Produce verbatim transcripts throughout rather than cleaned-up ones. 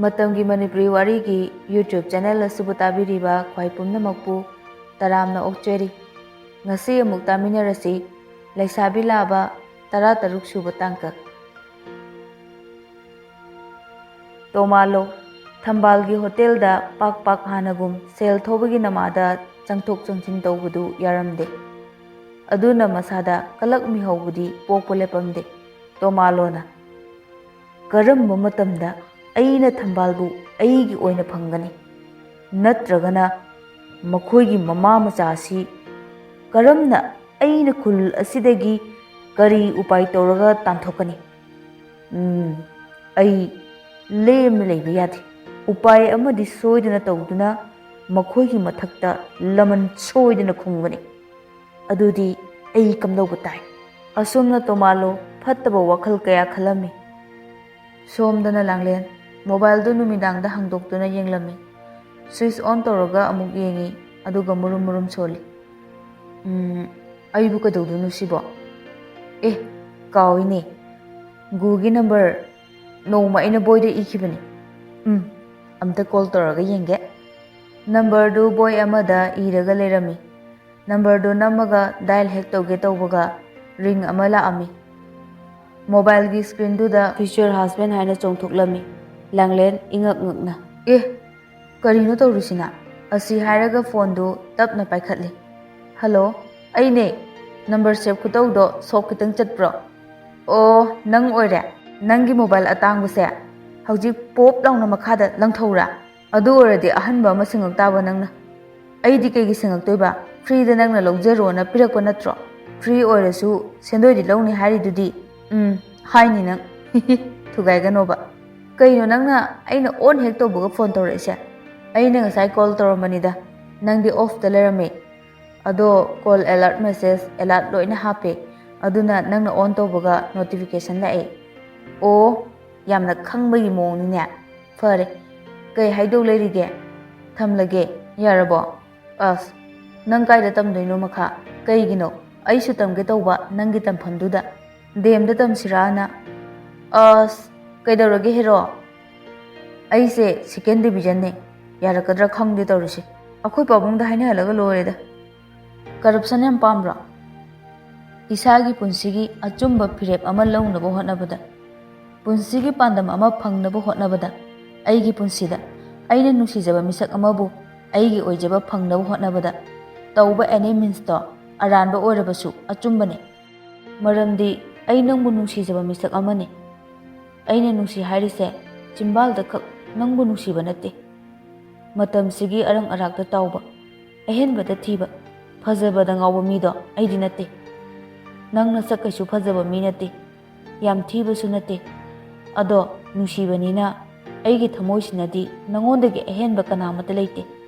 ꯃꯇꯝꯒꯤ ꯃꯅꯤꯄꯨꯔꯤ ꯋꯥꯔꯤꯒꯤ YouTube channel ꯑꯁꯤꯕꯨ ꯇꯥꯕꯤꯔꯤꯕ ꯈ꯭ꯋꯥꯏ ꯄꯨꯝꯅꯃꯛꯄꯨ ꯇꯔꯥꯝꯅ ꯑꯣꯛꯆꯔꯤ꯫ ꯉꯁꯤ ꯑꯃꯨꯛ ꯇꯥꯃꯤꯟꯅꯔꯁꯤ, ꯂꯩꯁꯥꯕꯤ ꯂꯥꯕ ꯇꯔꯥꯇꯔꯨꯛ ꯁꯨꯕ ꯇꯥꯡꯀꯛ꯫ ꯇꯣꯃꯥꯂꯣ, ꯊꯝꯕꯥꯜꯒꯤ ꯍꯣꯇꯦꯜꯗ ꯄꯥꯛ ꯄꯥꯛ ꯍꯥꯟꯅꯒꯨꯝ ꯁꯦꯜ ꯊꯣꯕꯒꯤ ꯅꯃꯥꯗ ꯆꯪꯊꯣꯛ ꯆꯪꯁꯤꯟ ꯇꯧꯕꯗꯨ ꯌꯥꯔꯝꯗꯦ꯫ ꯑꯗꯨꯅ ꯃꯁꯥꯗ ꯀꯂꯛꯃꯤꯍꯧꯕꯗꯤ ꯄꯣꯛꯄ ꯂꯦꯞꯄꯝꯗꯦ꯫ ꯇꯣꯃꯥꯂꯣꯅ, "ꯀꯔꯝꯕ ꯃꯇꯝꯗ ꯑꯩꯅ ꯊꯝꯕꯥꯜꯕꯨ ꯑꯩꯒꯤ ꯑꯣꯏꯅ ꯐꯪꯒꯅꯤ? ꯅꯠꯇ꯭ꯔꯒꯅ ꯃꯈꯣꯏꯒꯤ ꯃꯃꯥ ꯃꯆꯥ ꯑꯁꯤ ꯀꯔꯝꯅ ꯑꯩꯅ ꯈꯨꯜ ꯑꯁꯤꯗꯒꯤ ꯀꯔꯤ ꯎꯄꯥꯏ ꯇꯧꯔꯒ ꯇꯥꯟꯊꯣꯛꯀꯅꯤ? ꯎꯝ, ꯑꯩ ꯂꯦꯝꯅ ꯂꯩꯕ ꯌꯥꯗꯦ꯫ ꯎꯄꯥꯏ ꯑꯃꯗꯤ ꯁꯣꯏꯗꯅ ꯇꯧꯗꯨꯅ ꯃꯈꯣꯏꯒꯤ ꯃꯊꯛꯇ ꯂꯃꯟ ꯁꯣꯏꯗꯅ ꯈꯨꯝꯒꯅꯤ꯫ ꯑꯗꯨꯗꯤ ꯑꯩ ꯀꯝꯗꯧꯕ ꯇꯥꯏ?" ꯑꯁꯨꯝꯅ ꯇꯣꯃꯥꯂꯣ ꯐꯠꯇꯕ ꯋꯥꯈꯜ ꯀꯌꯥ ꯈꯜꯂꯝꯃꯤ꯫ ꯁꯣꯝꯗꯅ ꯂꯥꯡꯂꯦꯟ ꯃꯣꯕꯥꯏꯜꯗꯨ ꯅꯨꯃꯤꯗꯥꯡꯗ ꯍꯥꯡꯗꯣꯛꯇꯨꯅ ꯌꯦꯡꯂꯝꯃꯤ꯫ ꯁ꯭ꯋꯤꯆ ꯑꯣꯟ ꯇꯧꯔꯒ ꯑꯃꯨꯛ ꯌꯦꯡꯉꯤ, ꯑꯗꯨꯒ ꯃꯨꯔꯨꯝ ꯃꯨꯔꯨꯝ ꯁꯣꯜꯂꯤ꯫ "ꯎꯝ, ꯑꯩꯕꯨ ꯀꯩꯗꯧꯗꯣꯏꯅꯣ ꯁꯤꯕꯣ? ꯑꯦ, ꯀꯥꯎꯏꯅꯦ꯫ ꯒꯨꯒꯤ ꯅꯝꯕꯔ ꯅꯣꯡꯃ ꯑꯩꯅ ꯕꯣꯏꯗ ꯏꯈꯤꯕꯅꯤ꯫ ꯎꯝ, ꯑꯝꯇ ꯀꯣꯜ ꯇꯧꯔꯒ ꯌꯦꯡꯒꯦ꯫" ꯅꯝꯕꯔꯗꯨ ꯕꯣꯏ ꯑꯃꯗ ꯏꯔꯒ ꯂꯩꯔꯝꯃꯤ꯫ ꯅꯝꯕꯔꯗꯨ ꯅꯝꯃꯒ ꯗꯥꯏꯜ ꯍꯦꯛ ꯇꯧꯒꯦ ꯇꯧꯕꯒ ꯔꯤꯡ ꯑꯃ ꯂꯥꯛꯑꯝꯃꯤ꯫ ꯃꯣꯕꯥꯏꯜꯒꯤ ꯁ꯭ꯀ꯭ꯔꯤꯟꯗꯨꯗ "Future husband" ꯍꯥꯏꯅ ꯆꯣꯡꯊꯣꯛꯂꯝꯃꯤ꯫ ꯂꯥꯡꯂꯦꯟ ꯏꯉꯛ ꯉꯛꯅ, "ꯑꯦ, ꯀꯔꯤꯅꯣ ꯇꯧꯔꯤꯁꯤꯅ?" ꯑꯁꯤ ꯍꯥꯏꯔꯒ ꯐꯣꯟꯗꯨ ꯇꯞꯅ ꯄꯥꯏꯈꯠꯂꯤ꯫ "ꯍꯜꯂꯣ, ꯑꯩꯅꯦ꯫ ꯅꯝꯕꯔ ꯁꯦꯞ ꯈꯨꯇꯧꯗꯣ ꯁꯣꯛ ꯈꯤꯇꯪ ꯆꯠꯄ꯭ꯔꯣ?" "ꯑꯣ, ꯅꯪ ꯑꯣꯏꯔꯦ꯫ ꯅꯪꯒꯤ ꯃꯣꯕꯥꯏꯜ ꯑꯇꯥꯡꯕꯁꯦ ꯍꯧꯖꯤꯛ ꯄꯣꯞ ꯂꯥꯎꯅ ꯃꯈꯥꯗ ꯂꯪꯊꯧꯔꯥ? ꯑꯗꯨ ꯑꯣꯏꯔꯗꯤ ꯑꯍꯟꯕ ꯑꯃ ꯁꯤꯡꯉꯛ ꯇꯥꯕ ꯅꯪꯅ꯫ ꯑꯩꯗꯤ ꯀꯩꯒꯤ ꯁꯤꯡꯉꯛꯇꯣꯏꯕ? ꯐ꯭ꯔꯤꯗ ꯅꯪꯅ ꯂꯧꯖꯔꯣꯅ ꯄꯤꯔꯛꯄ ꯅꯠꯇ꯭ꯔꯣ? ꯐ꯭ꯔꯤ ꯑꯣꯏꯔꯁꯨ ꯁꯦꯟꯗꯣꯏꯗꯤ ꯂꯧꯅꯤ ꯍꯥꯏꯔꯤꯗꯨꯗꯤ꯫" "ꯎꯝ, ꯍꯥꯏꯅꯤ ꯅꯪ꯫" "ꯊꯨꯒꯥꯏꯒꯅꯣꯕ꯫" "ꯀꯩꯅꯣ ꯅꯪꯅ ꯑꯩꯅ ꯑꯣꯟ ꯍꯦꯛ ꯇꯧꯕꯒ ꯐꯣꯟ ꯇꯧꯔꯛꯏꯁꯦ?" "ꯑꯩꯅ ꯉꯁꯥꯏ ꯀꯣꯜ ꯇꯧꯔꯝꯕꯅꯤꯗ, ꯅꯪꯗꯤ ꯑꯣꯐꯇ ꯂꯩꯔꯝꯃꯦ꯫ ꯑꯗꯣ ꯀꯣꯜ ꯑꯦꯂꯔꯠ ꯃꯦꯁꯦꯖ ꯑꯦꯂꯔꯠ ꯂꯣꯏꯅ ꯍꯥꯞꯄꯦ, ꯑꯗꯨꯅ ꯅꯪꯅ ꯑꯣꯟ ꯇꯧꯕꯒ ꯅꯣꯇꯤꯐꯤꯀꯦꯁꯟ ꯂꯥꯛꯑꯦ꯫" "ꯑꯣ, ꯌꯥꯝꯅ ꯈꯪꯕꯒꯤ ꯃꯑꯣꯡꯅꯤꯅꯦ꯫ ꯐꯔꯦ, ꯀꯩ ꯍꯥꯏꯗꯧ ꯂꯩꯔꯤꯒꯦ? ꯊꯝꯂꯒꯦ, ꯌꯥꯔꯕꯣ?" "ꯑꯁ, ꯅꯪ ꯀꯥꯏꯗ ꯇꯝꯗꯣꯏꯅꯣ ꯃꯈꯥ? ꯀꯩꯒꯤꯅꯣ? ꯑꯩꯁꯨ ꯇꯝꯒꯦ ꯇꯧꯕ ꯅꯪꯒꯤ ꯇꯝꯐꯝꯗꯨꯗ꯫ ꯗꯤ ꯑꯦꯝꯗ ꯇꯝꯁꯤꯔꯥꯅ꯫" "ꯑꯁ, ꯀꯩꯗꯧꯔꯒꯦ ꯍꯦꯔꯣ?" ꯑꯩꯁꯦ second divisionꯅꯦ꯫ ꯌꯥꯔꯛꯀꯗ꯭ꯔꯥ ꯈꯪꯗꯦ ꯇꯧꯔꯤꯁꯦ꯫ ꯑꯩꯈꯣꯏ ꯄꯥꯕꯨꯡꯗ ꯍꯥꯏꯅꯍꯜꯂꯒ ꯂꯣꯏꯔꯦꯗ꯫ Corruption ꯌꯥꯝ ꯄꯥꯝꯕ꯭ꯔꯣ? ꯏꯁꯥꯒꯤ ꯄꯨꯟꯁꯤꯒꯤ ꯑꯆꯨꯝꯕ ꯐꯤꯔꯦꯞ ꯑꯃ ꯂꯧꯅꯕ ꯍꯣꯠꯅꯕꯗ, ꯄꯨꯟꯁꯤꯒꯤ ꯄꯥꯟꯗꯝ ꯑꯃ ꯐꯪꯅꯕ ꯍꯣꯠꯅꯕꯗ, ꯑꯩꯒꯤ ꯄꯨꯟꯁꯤꯗ ꯑꯩꯅ ꯅꯨꯡꯁꯤꯖꯕ ꯃꯤꯁꯛ ꯑꯃꯕꯨ ꯑꯩꯒꯤ ꯑꯣꯏꯖꯕ ꯐꯪꯅꯕ ꯍꯣꯠꯅꯕꯗ ꯇꯧꯕ any meansꯇꯣ ꯑꯔꯥꯟꯕ ꯑꯣꯏꯔꯕꯁꯨ ꯑꯆꯨꯝꯕꯅꯤ꯫ ꯃꯔꯝꯗꯤ ꯑꯩ ꯅꯪꯕꯨ ꯅꯨꯡꯁꯤꯖꯕ ꯃꯤꯁꯛ ꯑꯃꯅꯤ꯫ ꯑꯩꯅ ꯅꯨꯡꯁꯤ ꯍꯥꯏꯔꯤꯁꯦ ꯆꯤꯝꯕꯥꯜꯗ ꯈꯛ ꯅꯪꯕꯨ ꯅꯨꯡꯁꯤꯕ ꯅꯠꯇꯦ꯫ ꯃꯇꯝꯁꯤꯒꯤ ꯑꯔꯪ ꯑꯔꯥꯛꯇ ꯇꯥꯎꯕ, ꯑꯍꯦꯟꯕꯗ ꯊꯤꯕ, ꯐꯖꯕꯗ ꯉꯥꯎꯕ ꯃꯤꯗꯣ ꯑꯩꯗꯤ ꯅꯠꯇꯦ꯫ ꯅꯪ ꯅꯁꯛ ꯀꯩꯁꯨ ꯐꯖꯕ ꯃꯤ ꯅꯠꯇꯦ, ꯌꯥꯝ ꯊꯤꯕꯁꯨ ꯅꯠꯇꯦ꯫ ꯑꯗꯣ ꯅꯨꯡꯁꯤꯕꯅꯤꯅ ꯑꯩꯒꯤ ꯊꯃꯣꯏꯁꯤꯅꯗꯤ ꯅꯉꯣꯟꯗꯒꯤ ꯑꯍꯦꯟꯕ ꯀꯅꯥꯃꯠꯇ ꯂꯩꯇꯦ꯫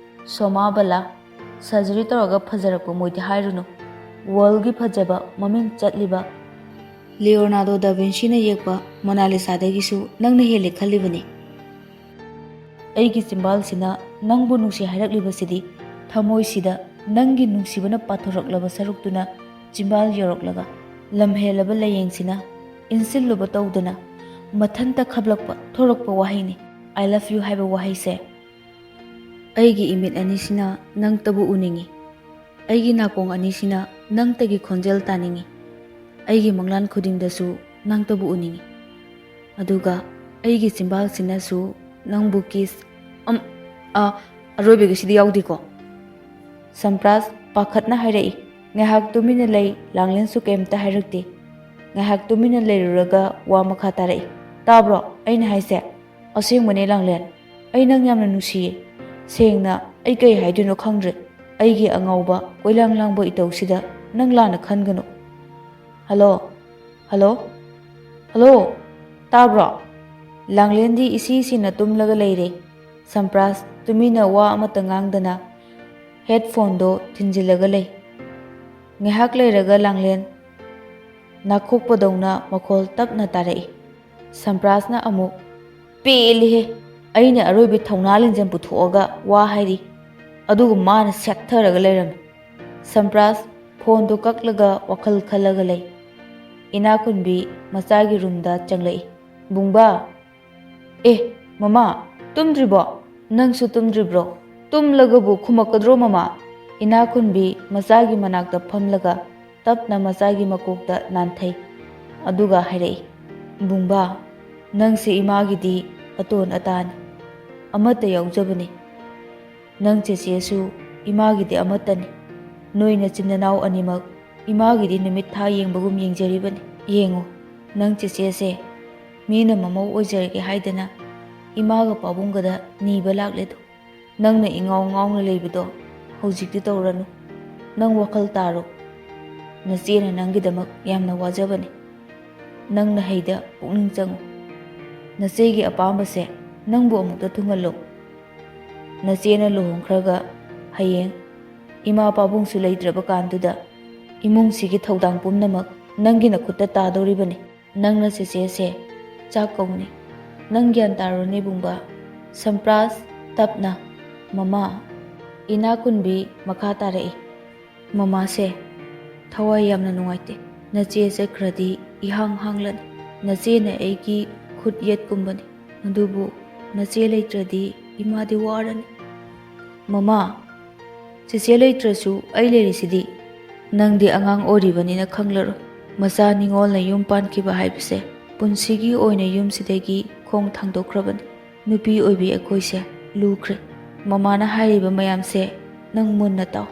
ꯁꯣꯃꯥ ꯕꯂꯥ, surgery ꯇꯧꯔꯒ ꯐꯖꯔꯛꯄ ꯃꯣꯏꯗꯤ ꯍꯥꯏꯔꯨꯅꯨ꯫ Worldꯒꯤ ꯐꯖꯕ ꯃꯃꯤꯡ ꯆꯠꯂꯤꯕ ꯂꯤꯑꯣꯅꯥꯔꯗꯣ ꯗꯥ ꯚꯤꯟꯁꯤꯅ ꯌꯦꯛꯄ ꯃꯣꯅꯥꯂꯤꯁꯥꯗꯒꯤꯁꯨ ꯅꯪꯅ ꯍꯦꯜꯂꯦ ꯈꯜꯂꯤꯕꯅꯤ꯫ ꯑꯩꯒꯤ ꯆꯤꯝꯕꯥꯜꯁꯤꯅ ꯅꯪꯕꯨ ꯅꯨꯡꯁꯤ ꯍꯥꯏꯔꯛꯂꯤꯕꯁꯤꯗꯤ ꯊꯃꯣꯏꯁꯤꯗ ꯅꯪꯒꯤ ꯅꯨꯡꯁꯤꯕꯅ ꯄꯥꯊꯣꯔꯛꯂꯕ ꯁꯔꯨꯛꯇꯨꯅ ꯆꯤꯝꯕꯥꯜ ꯌꯧꯔꯛꯂꯒ ꯂꯝꯍꯦꯜꯂꯕ ꯂꯥꯏꯌꯦꯡꯁꯤꯅ ꯏꯟꯁꯤꯜꯂꯨꯕ ꯇꯧꯗꯅ ꯃꯊꯟꯇ ꯈꯞꯂꯛꯄ ꯊꯣꯔꯛꯄ ꯋꯥꯍꯩꯅꯤ꯫ I love you ꯍꯥꯏꯕ ꯋꯥꯍꯩꯁꯦ꯫ ꯑꯩꯒꯤ ꯏꯃꯤꯠ ꯑꯅꯤꯁꯤꯅ ꯅꯪꯇꯕꯨ ꯎꯅꯤꯡꯏ꯫ ꯑꯩꯒꯤ ꯅꯥꯀꯣꯡ ꯑꯅꯤꯁꯤꯅ ꯅꯪꯇꯒꯤ ꯈꯣꯟꯖꯦꯜ ꯇꯥꯅꯤꯡꯏ꯫ ꯑꯩꯒꯤ ꯃꯪꯂꯥꯟ ꯈꯨꯗꯤꯡꯗꯁꯨ ꯅꯪꯇꯕꯨ ꯎꯅꯤꯡꯏ꯫ ꯑꯗꯨꯒ ꯑꯩꯒꯤ ꯆꯤꯝꯕꯥꯜꯁꯤꯅꯁꯨ ꯅꯪꯕꯨ kiss ꯑꯝ, ꯑ, ꯑꯔꯣꯏꯕꯒꯤꯁꯤꯗꯤ ꯌꯥꯎꯗꯦꯀꯣ꯫ ꯁꯝꯄ꯭ꯔꯥꯁ ꯄꯥꯈꯠꯅ ꯍꯥꯏꯔꯛꯏ꯫ ꯉꯥꯏꯍꯥꯛ ꯇꯨꯃꯤꯟꯅ ꯂꯩ, ꯂꯥꯡꯂꯦꯟꯁꯨ ꯀꯩꯝꯇ ꯍꯥꯏꯔꯛꯇꯦ꯫ ꯉꯥꯏꯍꯥꯛ ꯇꯨꯃꯤꯟꯅ ꯂꯩꯔꯨꯔꯒ ꯋꯥ ꯃꯈꯥ ꯇꯥꯔꯛꯏ꯫ "ꯇꯥꯕ꯭ꯔꯣ ꯑꯩꯅ ꯍꯥꯏꯁꯦ? ꯑꯁꯦꯡꯕꯅꯦ ꯂꯥꯡꯂꯦꯟ, ꯑꯩ ꯅꯪ ꯌꯥꯝꯅ ꯅꯨꯡꯁꯤꯌꯦ꯫ ꯁꯦꯡꯅ ꯑꯩ ꯀꯩ ꯍꯥꯏꯗꯣꯏꯅꯣ ꯈꯪꯗ꯭ꯔꯦ꯫ ꯑꯩꯒꯤ ꯑꯉꯥꯎꯕ ꯀꯣꯏꯂꯥꯡ ꯂꯥꯡꯕ ꯏꯇꯧꯁꯤꯗ ꯅꯪ ꯂꯥꯟꯅ ꯈꯟꯒꯅꯨ꯫ ꯍꯜꯂꯣ? ꯍꯜꯂꯣ? ꯍꯜꯂꯣ? ꯇꯥꯕ꯭ꯔꯣ?" ꯂꯥꯡꯂꯦꯟꯗꯤ ꯏꯁꯤ ꯁꯤꯅ ꯇꯨꯝꯂꯒ ꯂꯩꯔꯦ꯫ ꯁꯝꯄ꯭ꯔꯥꯁ ꯇꯨꯃꯤꯟꯅ ꯋꯥ ꯑꯃꯠꯇ ꯉꯥꯡꯗꯅ headphoneꯗꯣ ꯊꯤꯟꯖꯤꯜꯂꯒ ꯂꯩ꯫ ꯉꯥꯏꯍꯥꯛ ꯂꯩꯔꯒ ꯂꯥꯡꯂꯦꯟ ꯅꯥꯈꯣꯛꯄꯗꯧꯅ ꯃꯈꯣꯜ ꯇꯞꯅ ꯇꯥꯔꯛꯏ꯫ ꯁꯝꯄ꯭ꯔꯥꯁꯅ ꯑꯃꯨꯛ, "ꯄꯦꯜꯂꯤꯍꯦ! ꯑꯩꯅ ꯑꯔꯣꯏꯕꯤ ꯊꯧꯅꯥ ꯂꯤꯡꯖꯦꯜ ꯄꯨꯊꯣꯛꯑꯒ ꯋꯥ ꯍꯥꯏꯔꯤ, ꯑꯗꯨꯒ ꯃꯥꯅ ꯁꯦꯠꯊꯔꯒ ꯂꯩꯔꯝꯃꯤ꯫" ꯁꯝꯄ꯭ꯔꯥꯁ phoneꯗꯨ ꯀꯛꯂꯒ ꯋꯥꯈꯜ ꯈꯜꯂꯒ ꯂꯩ꯫ ꯏꯅꯥꯈꯨꯟꯕꯤ ꯃꯆꯥꯒꯤ roomꯗ ꯆꯪꯂꯛꯏ꯫ "ꯕꯨꯡꯕꯥ!" "ꯑꯦ, ꯃꯃꯥ!" "ꯇꯨꯝꯗ꯭ꯔꯤꯕꯣ? ꯅꯪꯁꯨ ꯇꯨꯝꯗ꯭ꯔꯤꯕ꯭ꯔꯣ? ꯇꯨꯝꯂꯒꯕꯨ ꯈꯨꯝꯃꯛꯀꯗ꯭ꯔꯣ, ꯃꯃꯥ?" ꯏꯅꯥꯈꯨꯟꯕꯤ ꯃꯆꯥꯒꯤ ꯃꯅꯥꯛꯇ ꯐꯝꯂꯒ ꯇꯞꯅ ꯃꯆꯥꯒꯤ ꯃꯀꯣꯛꯇ ꯅꯥꯟꯊꯩ꯫ ꯑꯗꯨꯒ ꯍꯥꯏꯔꯛꯏ, "ꯕꯨꯡꯕꯥ, ꯅꯪꯁꯦ ꯏꯃꯥꯒꯤꯗꯤ ꯑꯇꯣꯟ ꯑꯇꯥꯅꯤ, ꯑꯃꯠꯇ ꯌꯥꯎꯖꯕꯅꯤ꯫ ꯅꯪ ꯆꯦꯆꯦꯁꯨ ꯏꯃꯥꯒꯤꯗꯤ ꯑꯃꯠꯇꯅꯤ꯫ ꯅꯣꯏ ꯅꯆꯤꯟ ꯅꯅꯥꯎ ꯑꯅꯤꯃꯛ ꯏꯃꯥꯒꯤꯗꯤ ꯅꯨꯃꯤꯠ ꯊꯥ ꯌꯦꯡꯕꯒꯨꯝ ꯌꯦꯡꯖꯔꯤꯕꯅꯤ꯫ ꯌꯦꯡꯉꯨ, ꯅꯪ ꯆꯦꯆꯦꯁꯦ ꯃꯤꯅ ꯃꯃꯧ ꯑꯣꯏꯖꯔꯒꯦ ꯍꯥꯏꯗꯅ ꯏꯃꯥꯒ ꯄꯥꯕꯨꯡꯒꯗ ꯅꯤꯕ ꯂꯥꯛꯂꯦꯗꯣ꯫ ꯅꯪꯅ ꯏꯉꯥꯎ ꯉꯥꯎꯅ ꯂꯩꯕꯗꯣ ꯍꯧꯖꯤꯛꯇꯤ ꯇꯧꯔꯅꯨ꯫ ꯅꯪ ꯋꯥꯈꯜ ꯇꯥꯔꯣ꯫ ꯅꯆꯦꯅ ꯅꯪꯒꯤꯗꯃꯛ ꯌꯥꯝꯅ ꯋꯥꯖꯕꯅꯤ꯫ ꯅꯪꯅ ꯍꯩꯗ ꯄꯨꯛꯅꯤꯡ ꯆꯪꯉꯨ꯫ ꯅꯆꯦꯒꯤ ꯑꯄꯥꯝꯕꯁꯦ ꯅꯪꯕꯨ ꯑꯃꯨꯛꯇ ꯊꯨꯡꯍꯜꯂꯨ꯫ ꯅꯆꯦꯅ ꯂꯨꯍꯣꯡꯈ꯭ꯔꯒ ꯍꯌꯦꯡ ꯏꯃꯥ ꯄꯥꯕꯨꯡꯁꯨ ꯂꯩꯇ꯭ꯔꯕ ꯀꯥꯟꯗꯨꯗ ꯏꯃꯨꯡꯁꯤꯒꯤ ꯊꯧꯗꯥꯡ ꯄꯨꯝꯅꯃꯛ ꯅꯪꯒꯤ ꯅꯈꯨꯠꯇ ꯇꯥꯗꯧꯔꯤꯕꯅꯤ꯫ ꯅꯪꯅ ꯆꯦꯆꯦꯁꯦ ꯆꯥꯛ ꯀꯧꯅꯤ꯫ ꯅꯪ ꯒ꯭ꯌꯥꯟ ꯇꯥꯔꯣꯅꯦ, ꯕꯨꯡꯕꯥ꯫ ꯁꯝꯄ꯭ꯔꯥꯁ ꯇꯞꯅ, "ꯃꯃꯥ꯫" ꯏꯅꯥꯈꯨꯟꯕꯤ ꯃꯈꯥ ꯇꯥꯔꯛꯏ, "ꯃꯃꯥꯁꯦ ꯊꯋꯥꯏ ꯌꯥꯝꯅ ꯅꯨꯡꯉꯥꯏꯇꯦ꯫ ꯅꯆꯦ ꯆꯠꯈ꯭ꯔꯗꯤ ꯏꯍꯥꯡ ꯍꯥꯡꯂꯅꯤ꯫ ꯅꯆꯦꯅ ꯑꯩꯒꯤ ꯈꯨꯠ ꯌꯦꯠꯀꯨꯝꯕꯅꯤ꯫ ꯑꯗꯨꯕꯨ ꯅꯆꯦ ꯂꯩꯇ꯭ꯔꯗꯤ ꯏꯃꯥꯗꯤ ꯋꯥꯔꯅꯤ꯫" "ꯃꯃꯥ, ꯆꯦꯆꯦ ꯂꯩꯇ꯭ꯔꯁꯨ ꯑꯩ ꯂꯩꯔꯤꯁꯤꯗꯤ꯫" "ꯅꯪꯗꯤ ꯑꯉꯥꯡ ꯑꯣꯏꯔꯤꯕꯅꯤꯅ ꯈꯪꯂꯔꯣꯏ꯫ ꯃꯆꯥ ꯅꯤꯉꯣꯜꯅ ꯌꯨꯝ ꯄꯥꯟꯈꯤꯕ ꯍꯥꯏꯕꯁꯦ ꯄꯨꯟꯁꯤꯒꯤ ꯑꯣꯏꯅ ꯌꯨꯝꯁꯤꯗꯒꯤ ꯈꯣꯡ ꯊꯥꯡꯗꯣꯛꯈ꯭ꯔꯕꯅꯤ꯫ ꯅꯨꯄꯤ ꯑꯣꯏꯕꯤ ꯑꯩꯈꯣꯏꯁꯦ ꯂꯨꯈ꯭ꯔꯦ꯫ ꯃꯃꯥꯅ ꯍꯥꯏꯔꯤꯕ ꯃꯌꯥꯝꯁꯦ ꯅꯪ ꯃꯨꯟꯅ ꯇꯥꯎ꯫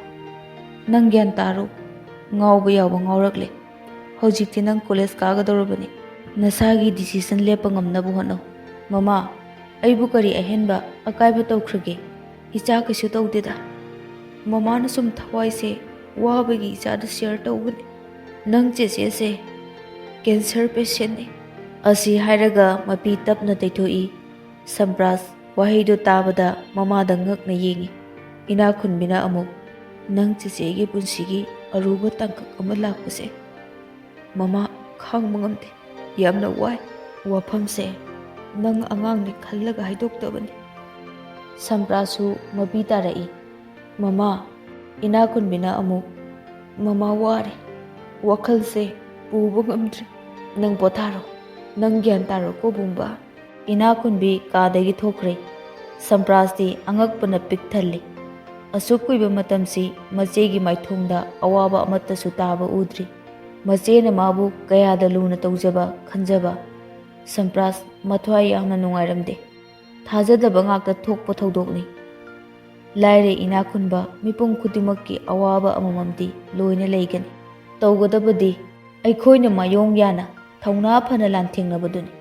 ꯅꯪ ꯒ꯭ꯌꯥꯟ ꯇꯥꯔꯣ꯫ ꯉꯥꯎꯕ ꯌꯥꯎꯕ ꯉꯥꯎꯔꯛꯂꯦ꯫ ꯍꯧꯖꯤꯛꯇꯤ ꯅꯪ ꯀꯣꯂꯦꯖ ꯀꯥꯒꯗꯧꯔꯕꯅꯤ꯫ ꯅꯁꯥꯒꯤ decision ꯂꯦꯞꯄ ꯉꯝꯅꯕ ꯍꯣꯠꯅꯧ꯫" "ꯃꯃꯥ, ꯑꯩꯕꯨ ꯀꯔꯤ ꯑꯍꯦꯟꯕ ꯑꯀꯥꯏꯕ ꯇꯧꯈ꯭ꯔꯒꯦ? ꯏꯆꯥ ꯀꯩꯁꯨ ꯇꯧꯗꯦꯗ꯫ ꯃꯃꯥꯅ ꯁꯨꯝ ꯊꯋꯥꯏꯁꯦ ꯋꯥꯕꯒꯤ ꯏꯆꯥꯗ share ꯇꯧꯕꯅꯤ꯫ ꯅꯪ ꯆꯦꯆꯦꯁꯦ cancer patientꯅꯤ꯫" ꯑꯁꯤ ꯍꯥꯏꯔꯒ ꯃꯄꯤ ꯇꯞꯅ ꯇꯩꯊꯣꯛꯏ꯫ ꯁꯝꯄ꯭ꯔꯥꯁ ꯋꯥꯍꯩꯗꯨ ꯇꯥꯕꯗ ꯃꯃꯥꯗ ꯉꯛꯅ ꯌꯦꯡꯏ꯫ ꯏꯅꯥꯛꯈꯨꯟꯕꯤꯅ ꯑꯃꯨꯛ, "ꯅꯪ ꯆꯦꯆꯦꯒꯤ ꯄꯨꯟꯁꯤꯒꯤ ꯑꯔꯨꯕ ꯇꯥꯡꯀꯛ ꯑꯃ ꯂꯥꯛꯄꯁꯦ ꯃꯃꯥ ꯈꯥꯡꯕ ꯉꯝꯗꯦ꯫ ꯌꯥꯝꯅ ꯋꯥꯏ꯫ ꯋꯥꯐꯝꯁꯦ ꯅꯪ ꯑꯉꯥꯡꯅꯤ ꯈꯜꯂꯒ ꯍꯥꯏꯗꯣꯛꯇꯕꯅꯤ꯫" ꯁꯝꯄ꯭ꯔꯥꯁꯨ ꯃꯄꯤ ꯇꯥꯔꯛꯏ꯫ "ꯃꯃꯥ꯫" ꯏꯅꯥꯛꯈꯨꯟꯕꯤꯅ ꯑꯃꯨꯛ, "ꯃꯃꯥ ꯋꯥꯔꯦ꯫ ꯋꯥꯈꯜꯁꯦ ꯄꯨꯕ ꯉꯝꯗ꯭ꯔꯦ꯫ ꯅꯪ ꯄꯣꯊꯥꯔꯣ꯫ ꯅꯪ ꯒ꯭ꯌꯥꯟ ꯇꯥꯔꯣꯀꯣ, ꯕꯨꯡꯕꯥ꯫" ꯏꯅꯥꯛꯈꯨꯟꯕꯤ ꯀꯥꯗꯒꯤ ꯊꯣꯛꯈ꯭ꯔꯦ꯫ ꯁꯝꯄ꯭ꯔꯥꯁꯇꯤ ꯑꯉꯛꯄꯅ ꯄꯤꯛ ꯊꯜꯂꯤ꯫ ꯑꯁꯨꯛ ꯀꯨꯏꯕ ꯃꯇꯝꯁꯤ ꯃꯆꯦꯒꯤ ꯃꯥꯏꯊꯣꯡꯗ ꯑꯋꯥꯕ ꯑꯃꯠꯇꯁꯨ ꯇꯥꯕ ꯎꯗ꯭ꯔꯤ꯫ ꯃꯆꯦꯅ ꯃꯥꯕꯨ ꯀꯌꯥꯗ ꯂꯨꯅ ꯇꯧꯖꯕ, ꯈꯟꯖꯕ꯫ ꯁꯝꯄ꯭ꯔꯥꯁ ꯃꯊ꯭ꯋꯥꯏ ꯌꯥꯝꯅ ꯅꯨꯡꯉꯥꯏꯔꯝꯗꯦ꯫ ꯊꯥꯖꯗꯕ ꯉꯥꯛꯇ ꯊꯣꯛꯄ ꯊꯧꯗꯣꯛꯅꯤ꯫ ꯂꯥꯏꯔ ꯏꯅꯥꯛ ꯈꯨꯟꯕ ꯃꯤꯄꯨꯝ ꯈꯨꯗꯤꯡꯃꯛꯀꯤ ꯑꯋꯥꯕ ꯑꯃꯃꯝꯗꯤ ꯂꯣꯏꯅ ꯂꯩꯒꯅꯤ꯫ ꯇꯧꯒꯗꯕꯗꯤ ꯑꯩꯈꯣꯏꯅ ꯃꯥꯌꯣꯡ ꯌꯥꯅ ꯊꯧꯅꯥ ꯐꯅ ꯂꯥꯟꯊꯦꯡꯅꯕꯗꯨꯅꯤ꯫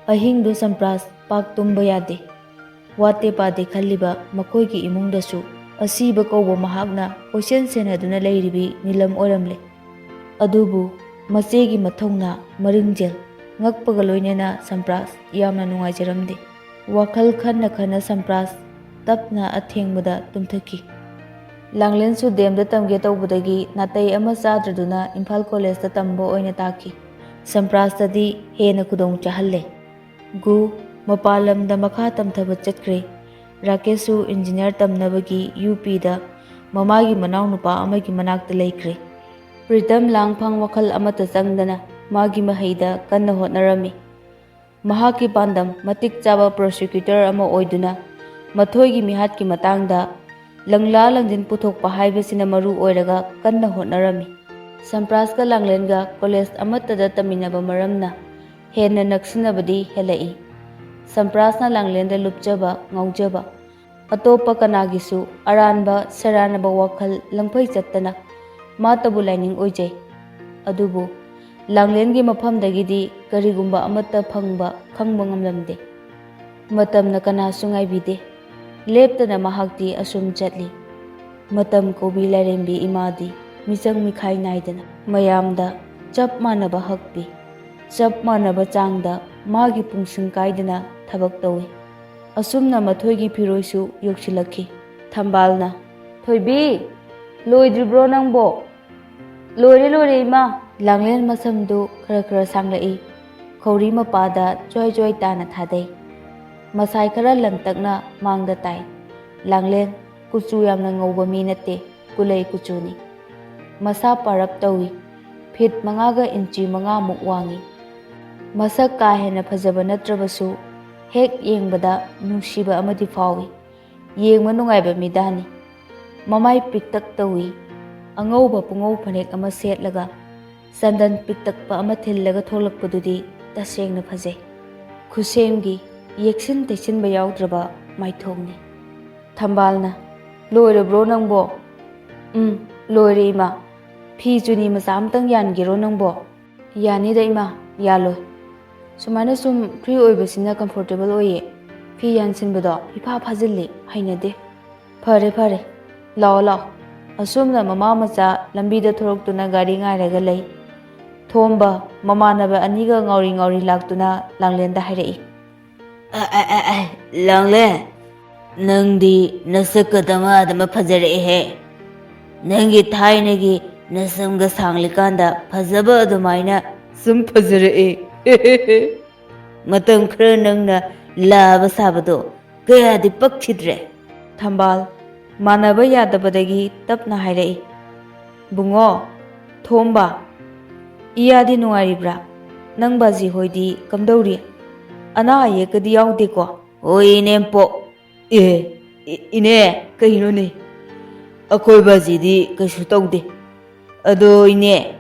ꯑꯍꯤꯡꯗꯨ ꯁꯝꯄ꯭ꯔꯥꯁ ꯄꯥꯛ ꯇꯨꯝꯕ ꯌꯥꯗꯦ꯫ ꯋꯥꯠꯇꯦ ꯄꯥꯗꯦ ꯈꯜꯂꯤꯕ ꯃꯈꯣꯏꯒꯤ ꯏꯃꯨꯡꯗꯁꯨ ꯑꯁꯤꯕ ꯀꯧꯕ ꯃꯍꯥꯛꯅ ꯀꯣꯏꯁꯦꯟ ꯁꯦꯟꯅꯗꯨꯅ ꯂꯩꯔꯤꯕꯤ ꯅꯤꯂꯝ ꯑꯣꯏꯔꯝꯂꯦ꯫ ꯑꯗꯨꯕꯨ ꯃꯆꯦꯒꯤ ꯃꯊꯧꯅꯥ, ꯃꯔꯤꯡꯖꯦꯜ, ꯉꯛꯄꯒ ꯂꯣꯏꯅꯅ ꯁꯝꯄ꯭ꯔꯥꯁ ꯌꯥꯝꯅ ꯅꯨꯡꯉꯥꯏꯖꯔꯝꯗꯦ꯫ ꯋꯥꯈꯜ ꯈꯟꯅ ꯈꯟꯅ ꯁꯝꯄ꯭ꯔꯥꯁ ꯇꯞꯅ ꯑꯊꯦꯡꯕꯗ ꯇꯨꯝꯊꯈꯤ꯫ ꯂꯥꯡꯂꯦꯟꯁꯨ ꯗꯦꯝꯗ ꯇꯝꯒꯦ ꯇꯧꯕꯗꯒꯤ ꯅꯥꯇꯩ ꯑꯃ ꯆꯥꯗ꯭ꯔꯗꯨꯅ ꯏꯝꯐꯥꯜ ꯀꯣꯂꯦꯖꯇ ꯇꯝꯕ ꯑꯣꯏꯅ ꯇꯥꯈꯤ꯫ ꯁꯝꯄ꯭ꯔꯥꯁꯇꯗꯤ ꯍꯦꯟꯅ ꯈꯨꯗꯣꯡ ꯆꯥꯍꯜꯂꯦ꯫ ꯒꯨ ꯃꯄꯥꯟ ꯂꯝꯗ ꯃꯈꯥ ꯇꯝꯊꯕ ꯆꯠꯈ꯭ꯔꯦ꯫ ꯔꯥꯀꯦꯁꯁꯨ ꯏꯟꯖꯤꯅꯤꯌꯥꯔ ꯇꯝꯅꯕꯒꯤ ꯌꯨ ꯄꯤꯗ ꯃꯃꯥꯒꯤ ꯃꯅꯥꯎꯅꯨꯄꯥ ꯑꯃꯒꯤ ꯃꯅꯥꯛꯇ ꯂꯩꯈ꯭ꯔꯦ꯫ ꯄ꯭ꯔꯤꯇꯝ ꯂꯥꯡꯐꯥꯡ ꯋꯥꯈꯜ ꯑꯃꯠꯇ ꯆꯪꯗꯅ ꯃꯥꯒꯤ ꯃꯍꯩꯗ ꯀꯟꯅ ꯍꯣꯠꯅꯔꯝꯃꯤ꯫ ꯃꯍꯥꯛꯀꯤ ꯄꯥꯟꯗꯝ ꯃꯇꯤꯛ ꯆꯥꯕ ꯄ꯭ꯔꯣꯁꯤꯀ꯭ꯌꯨꯇꯔ ꯑꯃ ꯑꯣꯏꯗꯨꯅ ꯃꯊꯣꯏꯒꯤ ꯃꯤꯍꯥꯠꯀꯤ ꯃꯇꯥꯡꯗ ꯂꯪꯂꯥ ꯂꯪꯖꯤꯟ ꯄꯨꯊꯣꯛꯄ ꯍꯥꯏꯕꯁꯤꯅ ꯃꯔꯨ ꯑꯣꯏꯔꯒ ꯀꯟꯅ ꯍꯣꯠꯅꯔꯝꯃꯤ꯫ ꯁꯝꯄ꯭ꯔꯥꯁꯀ ꯂꯥꯡꯂꯦꯟꯒ ꯀꯣꯂꯦꯖ ꯑꯃꯠꯇꯗ ꯇꯝꯃꯤꯟꯅꯕ ꯃꯔꯝꯅ ꯍꯦꯟꯅ ꯅꯛꯁꯤꯟꯅꯕꯗꯤ ꯍꯦꯜꯂꯛꯏ꯫ ꯁꯝꯄ꯭ꯔꯥꯁꯅ ꯂꯥꯡꯂꯦꯟꯗ ꯂꯨꯞꯆꯕ, ꯉꯥꯎꯖꯕ, ꯑꯇꯣꯞꯄ ꯀꯅꯥꯒꯤꯁꯨ ꯑꯔꯥꯟꯕ ꯁꯦꯔꯥꯟꯅꯕ ꯋꯥꯈꯜ ꯂꯪꯐꯩ ꯆꯠꯇꯅ ꯃꯥꯇꯕꯨ ꯂꯥꯏꯅꯤꯡ ꯑꯣꯏꯖꯩ꯫ ꯑꯗꯨꯕꯨ ꯂꯥꯡꯂꯦꯟꯒꯤ ꯃꯐꯝꯗꯒꯤꯗꯤ ꯀꯔꯤꯒꯨꯝꯕ ꯑꯃꯠꯇ ꯐꯪꯕ ꯈꯪꯕ ꯉꯝꯂꯝꯗꯦ꯫ ꯃꯇꯝꯅ ꯀꯅꯥꯁꯨ ꯉꯥꯏꯕꯤꯗꯦ꯫ ꯂꯦꯞꯇꯅ ꯃꯍꯥꯛꯇꯤ ꯑꯁꯨꯝ ꯆꯠꯂꯤ꯫ ꯃꯇꯝ ꯀꯧꯕꯤ ꯂꯥꯏꯔꯦꯝꯕꯤ ꯏꯃꯥꯗꯤ ꯃꯤꯆꯪ ꯃꯤꯈꯥꯏ ꯅꯥꯏꯗꯅ ꯃꯌꯥꯝꯗ ꯆꯞ ꯃꯥꯟꯅꯕ ꯍꯛ ꯄꯤ꯫ ꯆꯞ ꯃꯥꯟꯅꯕ ꯆꯥꯡꯗ ꯃꯥꯒꯤ ꯄꯨꯡꯁꯤꯡ ꯀꯥꯏꯗꯅ ꯊꯕꯛ ꯇꯧꯏ꯫ ꯑꯁꯨꯝꯅ ꯃꯊꯣꯏꯒꯤ ꯐꯤꯔꯣꯏꯁꯨ ꯌꯧꯁꯤꯜꯂꯛꯈꯤ꯫ ꯊꯝꯕꯥꯜꯅ, "ꯊꯣꯏꯕꯤ, ꯂꯣꯏꯗ꯭ꯔꯤꯕ꯭ꯔꯣ ꯅꯪꯕꯣ?" "ꯂꯣꯏꯔꯦ, ꯂꯣꯏꯔꯦ, ꯏꯃꯥ!" ꯂꯥꯡꯂꯦꯟ ꯃꯁꯝꯗꯨ ꯈꯔ ꯈꯔ ꯁꯥꯡꯂꯛꯏ꯫ ꯈꯧꯔꯤ ꯃꯄꯥꯗ ꯆ꯭ꯋꯥꯏ ꯆ꯭ꯋꯥꯏ ꯇꯥꯅ ꯊꯥꯗꯩ꯫ ꯃꯁꯥꯏ ꯈꯔ ꯂꯟꯇꯛꯅ ꯃꯥꯡꯗ ꯇꯥꯏ꯫ ꯂꯥꯡꯂꯦꯟ ꯀꯨꯆꯨ ꯌꯥꯝꯅ ꯉꯧꯕ ꯃꯤ ꯅꯠꯇꯦ, ꯀꯨꯂꯩ ꯀꯨꯆꯨꯅꯤ꯫ ꯃꯁꯥ ꯄꯥꯔꯞ ꯇꯧꯏ꯫ ꯐꯤꯠ ꯃꯉꯥꯒ ꯏꯟꯆꯤ ꯃꯉꯥꯃꯨꯛ ꯋꯥꯡꯏ꯫ ꯃꯁꯛ ꯀꯥ ꯍꯦꯟꯅ ꯐꯖꯕ ꯅꯠꯇ꯭ꯔꯕꯁꯨ, ꯍꯦꯛ ꯌꯦꯡꯕꯗ ꯅꯨꯡꯁꯤꯕ ꯑꯃꯗꯤ ꯐꯥꯎꯏ꯫ ꯌꯦꯡꯕ ꯅꯨꯡꯉꯥꯏꯕ ꯃꯤꯗꯥꯅꯤ꯫ ꯃꯃꯥꯏ ꯄꯤꯛꯇꯛ ꯇꯧꯏ꯫ ꯑꯉꯧꯕ ꯄꯨꯉꯧ ꯐꯅꯦꯛ ꯑꯃ ꯁꯦꯠꯂꯒ ꯆꯟꯗꯟ ꯄꯤꯛꯇꯛꯄ ꯑꯃ ꯊꯤꯜꯂꯒ ꯊꯣꯛꯂꯛꯄꯗꯨꯗꯤ ꯇꯁꯦꯡꯅ ꯐꯖꯩ꯫ ꯈꯨꯁꯦꯝꯒꯤ ꯌꯦꯛꯁꯤꯟ ꯇꯩꯁꯤꯟꯕ ꯌꯥꯎꯗ꯭ꯔꯕ ꯃꯥꯏꯊꯣꯡꯅꯤ꯫ ꯊꯝꯕꯥꯜꯅ, "ꯂꯣꯏꯔꯕ꯭ꯔꯣ ꯅꯪꯕꯣ?" "ꯎꯝ, ꯂꯣꯏꯔꯦ ꯏꯃꯥ꯫ ꯐꯤ ꯆꯨꯅꯤ ꯃꯆꯥ ꯑꯝꯇꯪ ꯌꯥꯟꯒꯦꯔꯣ ꯅꯪꯕꯣ?" "ꯌꯥꯅꯤꯗ ꯏꯃꯥ, ꯌꯥꯜꯂꯣꯏ꯫ ꯁꯨꯃꯥꯏꯅ ꯁꯨꯝ ꯐ꯭ꯔꯤ ꯑꯣꯏꯕꯁꯤꯅ ꯀꯝꯐꯣꯔꯇꯦꯕꯜ ꯑꯣꯏꯌꯦ꯫ ꯐꯤ ꯌꯥꯟꯁꯤꯟꯕꯗꯣ ꯏꯐꯥ ꯐꯥꯖꯤꯜꯂꯤ, ꯍꯩꯅꯗꯦ꯫" "ꯐꯔꯦ ꯐꯔꯦ, ꯂꯥꯛꯑꯣ ꯂꯥꯛꯑꯣ꯫" ꯑꯁꯨꯝꯅ ꯃꯃꯥ ꯃꯆꯥ ꯂꯝꯕꯤꯗ ꯊꯣꯔꯛꯇꯨꯅ ꯒꯥꯔꯤ ꯉꯥꯏꯔꯒ ꯂꯩ꯫ ꯊꯣꯝꯕ ꯃꯃꯥꯟꯅꯕ ꯑꯅꯤꯒ ꯉꯥꯎꯔꯤ ꯉꯥꯎꯔꯤ ꯂꯥꯛꯇꯨꯅ ꯂꯥꯡꯂꯦꯟꯗ ꯍꯥꯏꯔꯛꯏ꯫ "ꯑ, ꯑ, ꯑ, ꯑ, ꯂꯥꯡꯂꯦꯟ, ꯅꯪꯗꯤ ꯅꯁꯛꯀ ꯗꯃꯥ ꯗꯃꯥ ꯐꯖꯔꯛꯑꯦꯍꯦ꯫ ꯅꯪꯒꯤ ꯊꯥꯏꯅꯒꯤ ꯅꯁꯝꯒ ꯁꯥꯡꯂꯤꯀꯥꯟꯗ ꯐꯖꯕ ꯑꯗꯨꯃꯥꯏꯅ ꯁꯨꯝ ꯐꯖꯔꯛꯑꯦ꯫ ꯃꯇꯝ ꯈꯔ ꯅꯪꯅ ꯂꯥꯕ ꯁꯥꯕꯗꯣ ꯀꯌꯥꯗꯤ ꯄꯛꯈꯤꯗ꯭ꯔꯦ꯫" ꯊꯝꯕꯥꯜ ꯃꯥꯟꯅꯕ ꯌꯥꯗꯕꯗꯒꯤ ꯇꯞꯅ ꯍꯥꯏꯔꯛꯏ꯫ "ꯕꯨꯡꯉꯣ, ꯊꯣꯝꯕ, ꯏꯌꯥꯗꯤ ꯅꯨꯡꯉꯥꯏꯔꯤꯕ꯭ꯔꯥ? ꯅꯪ ꯕꯥꯖꯤ ꯍꯣꯏꯗꯤ ꯀꯝꯗꯧꯔꯤ? ꯑꯅꯥ ꯑꯌꯦꯛꯀꯗꯤ ꯌꯥꯎꯗꯦꯀꯣ?" "ꯍꯣꯏ, ꯏꯅꯦꯝꯄꯣꯛ꯫ ꯑꯦ, ꯏ-, ꯏꯅꯦ, ꯀꯩꯅꯣꯅꯦ? ꯑꯩꯈꯣꯏ ꯕꯥꯖꯤꯗꯤ ꯀꯩꯁꯨ ꯇꯧꯗꯦ꯫ ꯑꯗꯣ ꯏꯅꯦ,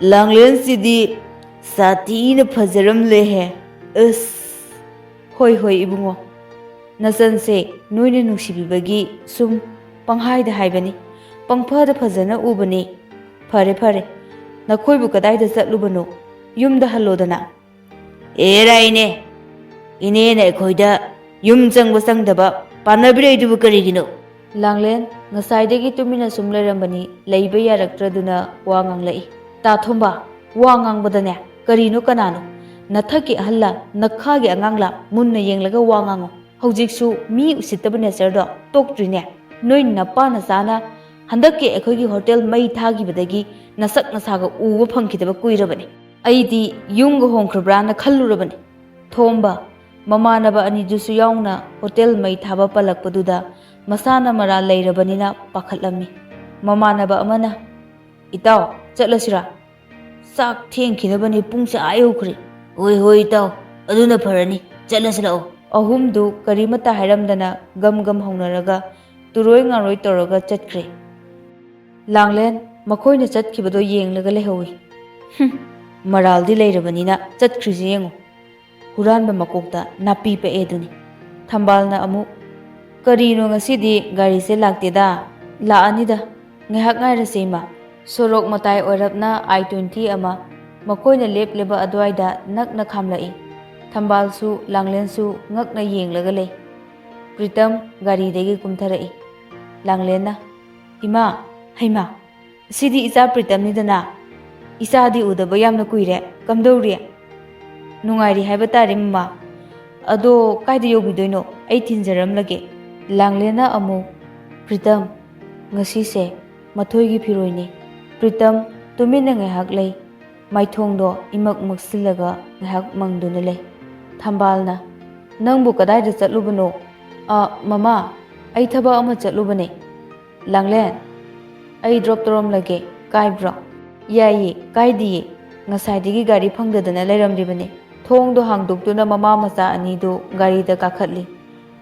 ꯂꯥꯡꯂꯦꯟꯁꯤꯗꯤ ꯁꯥꯊꯤꯅ ꯐꯖꯔꯝꯂꯦꯍꯦ꯫ ꯑꯁ!" "ꯍꯣꯏ, ꯍꯣꯏ, ꯏꯕꯨꯡꯉꯣ꯫ ꯅꯆꯟꯁꯦ ꯅꯣꯏꯅ ꯅꯨꯡꯁꯤꯕꯤꯕꯒꯤ ꯁꯨꯝ ꯄꯪꯍꯥꯏꯗ ꯍꯥꯏꯕꯅꯤ꯫ ꯄꯪꯐꯗ ꯐꯖꯅ ꯎꯕꯅꯤ꯫ ꯐꯔꯦ, ꯐꯔꯦ꯫ ꯅꯈꯣꯏꯕꯨ ꯀꯗꯥꯏꯗ ꯆꯠꯂꯨꯕꯅꯣ? ꯌꯨꯝꯗ ꯍꯜꯂꯣꯗꯅ꯫" "ꯑꯦꯔꯥ ꯏꯅꯦ, ꯏꯅꯦꯅ ꯑꯩꯈꯣꯏꯗ ꯌꯨꯝ ꯆꯪꯕ ꯆꯪꯗꯕ ꯄꯥꯟꯅꯕꯤꯔꯛꯏꯗꯨꯕꯨ ꯀꯔꯤꯒꯤꯅꯣ?" ꯂꯥꯡꯂꯦꯟ ꯉꯁꯥꯏꯗꯒꯤ ꯇꯨꯃꯤꯟꯅ ꯁꯨꯝ ꯂꯩꯔꯝꯕꯅꯤ, ꯂꯩꯕ ꯌꯥꯔꯛꯇ꯭ꯔꯗꯨꯅ ꯋꯥ ꯉꯥꯡꯂꯛꯏ꯫ "ꯇꯥ ꯊꯣꯝꯕ, ꯋꯥ ꯉꯥꯡꯕꯗꯅꯦ, ꯀꯔꯤꯅꯣ ꯀꯅꯥꯅꯣ? ꯅꯊꯛꯀꯤ ꯑꯍꯜꯂ, ꯅꯈꯥꯒꯤ ꯑꯉꯥꯡꯂ? ꯃꯨꯟꯅ ꯌꯦꯡꯂꯒ ꯋꯥ ꯉꯥꯡꯉꯨ꯫ ꯍꯧꯖꯤꯛꯁꯨ ꯃꯤ ꯎꯁꯤꯠꯇꯕ ꯅꯦꯆꯔꯗꯣ ꯇꯣꯛꯇ꯭ꯔꯤꯅꯦ? ꯅꯣꯏ ꯅꯄꯥ ꯅꯆꯥꯅ ꯍꯟꯗꯛꯀꯤ ꯑꯩꯈꯣꯏꯒꯤ ꯍꯣꯇꯦꯜ ꯃꯩ ꯊꯥꯈꯤꯕꯗꯒꯤ ꯅꯁꯛ ꯅꯁꯥꯒ ꯎꯕ ꯐꯪꯈꯤꯗꯕ ꯀꯨꯏꯔꯕꯅꯤ꯫ ꯑꯩꯗꯤ ꯌꯨꯝꯒ ꯍꯣꯡꯈ꯭ꯔꯕ꯭ꯔꯥꯅ ꯈꯜꯂꯨꯔꯕꯅꯤ꯫" ꯊꯣꯝꯕ ꯃꯃꯥꯟꯅꯕ ꯑꯅꯤꯗꯨꯁꯨ ꯌꯥꯎꯅ ꯍꯣꯇꯦꯜ ꯃꯩ ꯊꯥꯕ ꯄꯜꯂꯛꯄꯗꯨꯗ ꯃꯁꯥꯅ ꯃꯔꯥꯜ ꯂꯩꯔꯕꯅꯤꯅ ꯄꯥꯈꯠꯂꯝꯃꯤ꯫ ꯃꯃꯥꯟꯅꯕ ꯑꯃꯅ, "ꯏꯇꯥꯎ, ꯆꯠꯂꯁꯤꯔꯥ? ꯆꯥꯛ ꯊꯦꯡꯈꯤꯅꯕꯅꯤ, ꯄꯨꯡꯁꯦ ꯑꯥ ꯌꯧꯈ꯭ꯔꯦ꯫" "ꯍꯣꯏ, ꯍꯣꯏ, ꯏꯇꯥꯎ, ꯑꯗꯨꯅ ꯐꯔꯅꯤ꯫ ꯆꯠꯂꯁꯤ ꯂꯥꯛꯑꯣ꯫ ꯑꯍꯨꯝꯗꯨ ꯀꯔꯤꯃꯠꯇ ꯍꯥꯏꯔꯝꯗꯅ ꯒꯝ ꯒꯝ ꯍꯧꯅꯔꯒ ꯇꯨꯔꯣꯏ ꯉꯥꯔꯣꯏ ꯇꯧꯔꯒ ꯆꯠꯈ꯭ꯔꯦ꯫ ꯂꯥꯡꯂꯦꯟ ꯃꯈꯣꯏꯅ ꯆꯠꯈꯤꯕꯗꯣ ꯌꯦꯡꯂꯒ ꯂꯩꯍꯧꯏ꯫ "ꯍꯨꯝ, ꯃꯔꯥꯜꯗꯤ ꯂꯩꯔꯕꯅꯤꯅ ꯆꯠꯈ꯭ꯔꯤꯁꯤ ꯌꯦꯡꯉꯨ꯫ ꯍꯨꯔꯥꯟꯕ ꯃꯀꯣꯛꯇ ꯅꯥꯄꯤ ꯄꯛꯑꯦ ꯑꯗꯨꯅꯤ꯫" ꯊꯝꯕꯥꯜꯅ ꯑꯃꯨꯛ, "ꯀꯔꯤꯅꯣ ꯉꯁꯤꯗꯤ ꯒꯥꯔꯤꯁꯦ ꯂꯥꯛꯇꯦꯗ? ꯂꯥꯛꯑꯅꯤꯗ, ꯉꯥꯏꯍꯥꯛ ꯉꯥꯏꯔꯁꯦ ꯏꯃꯥ꯫" ꯁꯣꯔꯣꯛ ꯃꯇꯥꯏ ꯑꯣꯏꯔꯞꯅ ꯑꯥꯏ ꯇ꯭ꯋꯦꯟꯇꯤ ꯑꯃ ꯃꯈꯣꯏꯅ ꯂꯦꯞꯂꯤꯕ ꯑꯗꯨꯋꯥꯏꯗ ꯅꯛꯅ ꯈꯥꯝꯂꯛꯏ꯫ ꯊꯝꯕꯥꯜꯁꯨ ꯂꯥꯡꯂꯦꯟꯁꯨ ꯉꯛꯅ ꯌꯦꯡꯂꯒ ꯂꯩ꯫ ꯄ꯭ꯔꯤꯇꯝ ꯒꯥꯔꯤꯗꯒꯤ ꯀꯨꯝꯊꯔꯛꯏ꯫ ꯂꯥꯡꯂꯦꯟꯅ, "ꯏꯃꯥ, ꯍꯩꯃꯥ, ꯁꯤꯗꯤ ꯏꯆꯥ ꯄ꯭ꯔꯤꯇꯝꯅꯤꯗꯅ꯫ ꯏꯆꯥꯗꯤ ꯎꯗꯕ ꯌꯥꯝꯅ ꯀꯨꯏꯔꯦ꯫ ꯀꯝꯗꯧꯔꯤ? ꯅꯨꯡꯉꯥꯏꯔꯤ ꯍꯥꯏꯕ ꯇꯥꯔꯦ, ꯃꯃꯥ꯫ ꯑꯗꯣ ꯀꯥꯏꯗ ꯌꯧꯕꯤꯗꯣꯏꯅꯣ? ꯑꯩ ꯊꯤꯟꯖꯔꯝꯂꯒꯦ꯫" ꯂꯥꯡꯂꯦꯟꯅ ꯑꯃꯨꯛ, "ꯄ꯭ꯔꯤꯇꯝ, ꯉꯁꯤꯁꯦ ꯃꯊꯣꯏꯒꯤ ꯐꯤꯔꯣꯏꯅꯤ꯫" ꯄ꯭ꯔꯤꯇꯝ ꯇꯨꯃꯤꯟꯅ ꯉꯥꯏꯍꯥꯛ ꯂꯩ꯫ ꯃꯥꯏꯊꯣꯡꯗꯣ ꯏꯃꯛ ꯃꯛꯁꯤꯜꯂꯒ ꯉꯥꯏꯍꯥꯛ ꯃꯪꯗꯨꯅ ꯂꯩ꯫ ꯊꯝꯕꯥꯜꯅ, "ꯅꯪꯕꯨ ꯀꯗꯥꯏꯗ ꯆꯠꯂꯨꯕꯅꯣ?" "ꯑ, ꯃꯃꯥ, ꯑꯩ ꯊꯕꯛ ꯑꯃ ꯆꯠꯂꯨꯕꯅꯦ꯫" "ꯂꯥꯡꯂꯦꯟ, ꯑꯩ ꯗ꯭ꯔꯣꯞ ꯇꯧꯔꯝꯂꯒꯦ, ꯀꯥꯏꯕ꯭ꯔꯣ?" "ꯌꯥꯏꯌꯦ, ꯀꯥꯏꯗꯤꯌꯦ꯫ ꯉꯁꯥꯏꯗꯒꯤ ꯒꯥꯔꯤ ꯐꯪꯗꯗꯅ ꯂꯩꯔꯝꯂꯤꯕꯅꯦ꯫" ꯊꯣꯡꯗꯣ ꯍꯥꯡꯗꯣꯛꯇꯨꯅ ꯃꯃꯥ ꯃꯆꯥ ꯑꯅꯤꯗꯨ ꯒꯥꯔꯤꯗ ꯀꯥꯈꯠꯂꯤ꯫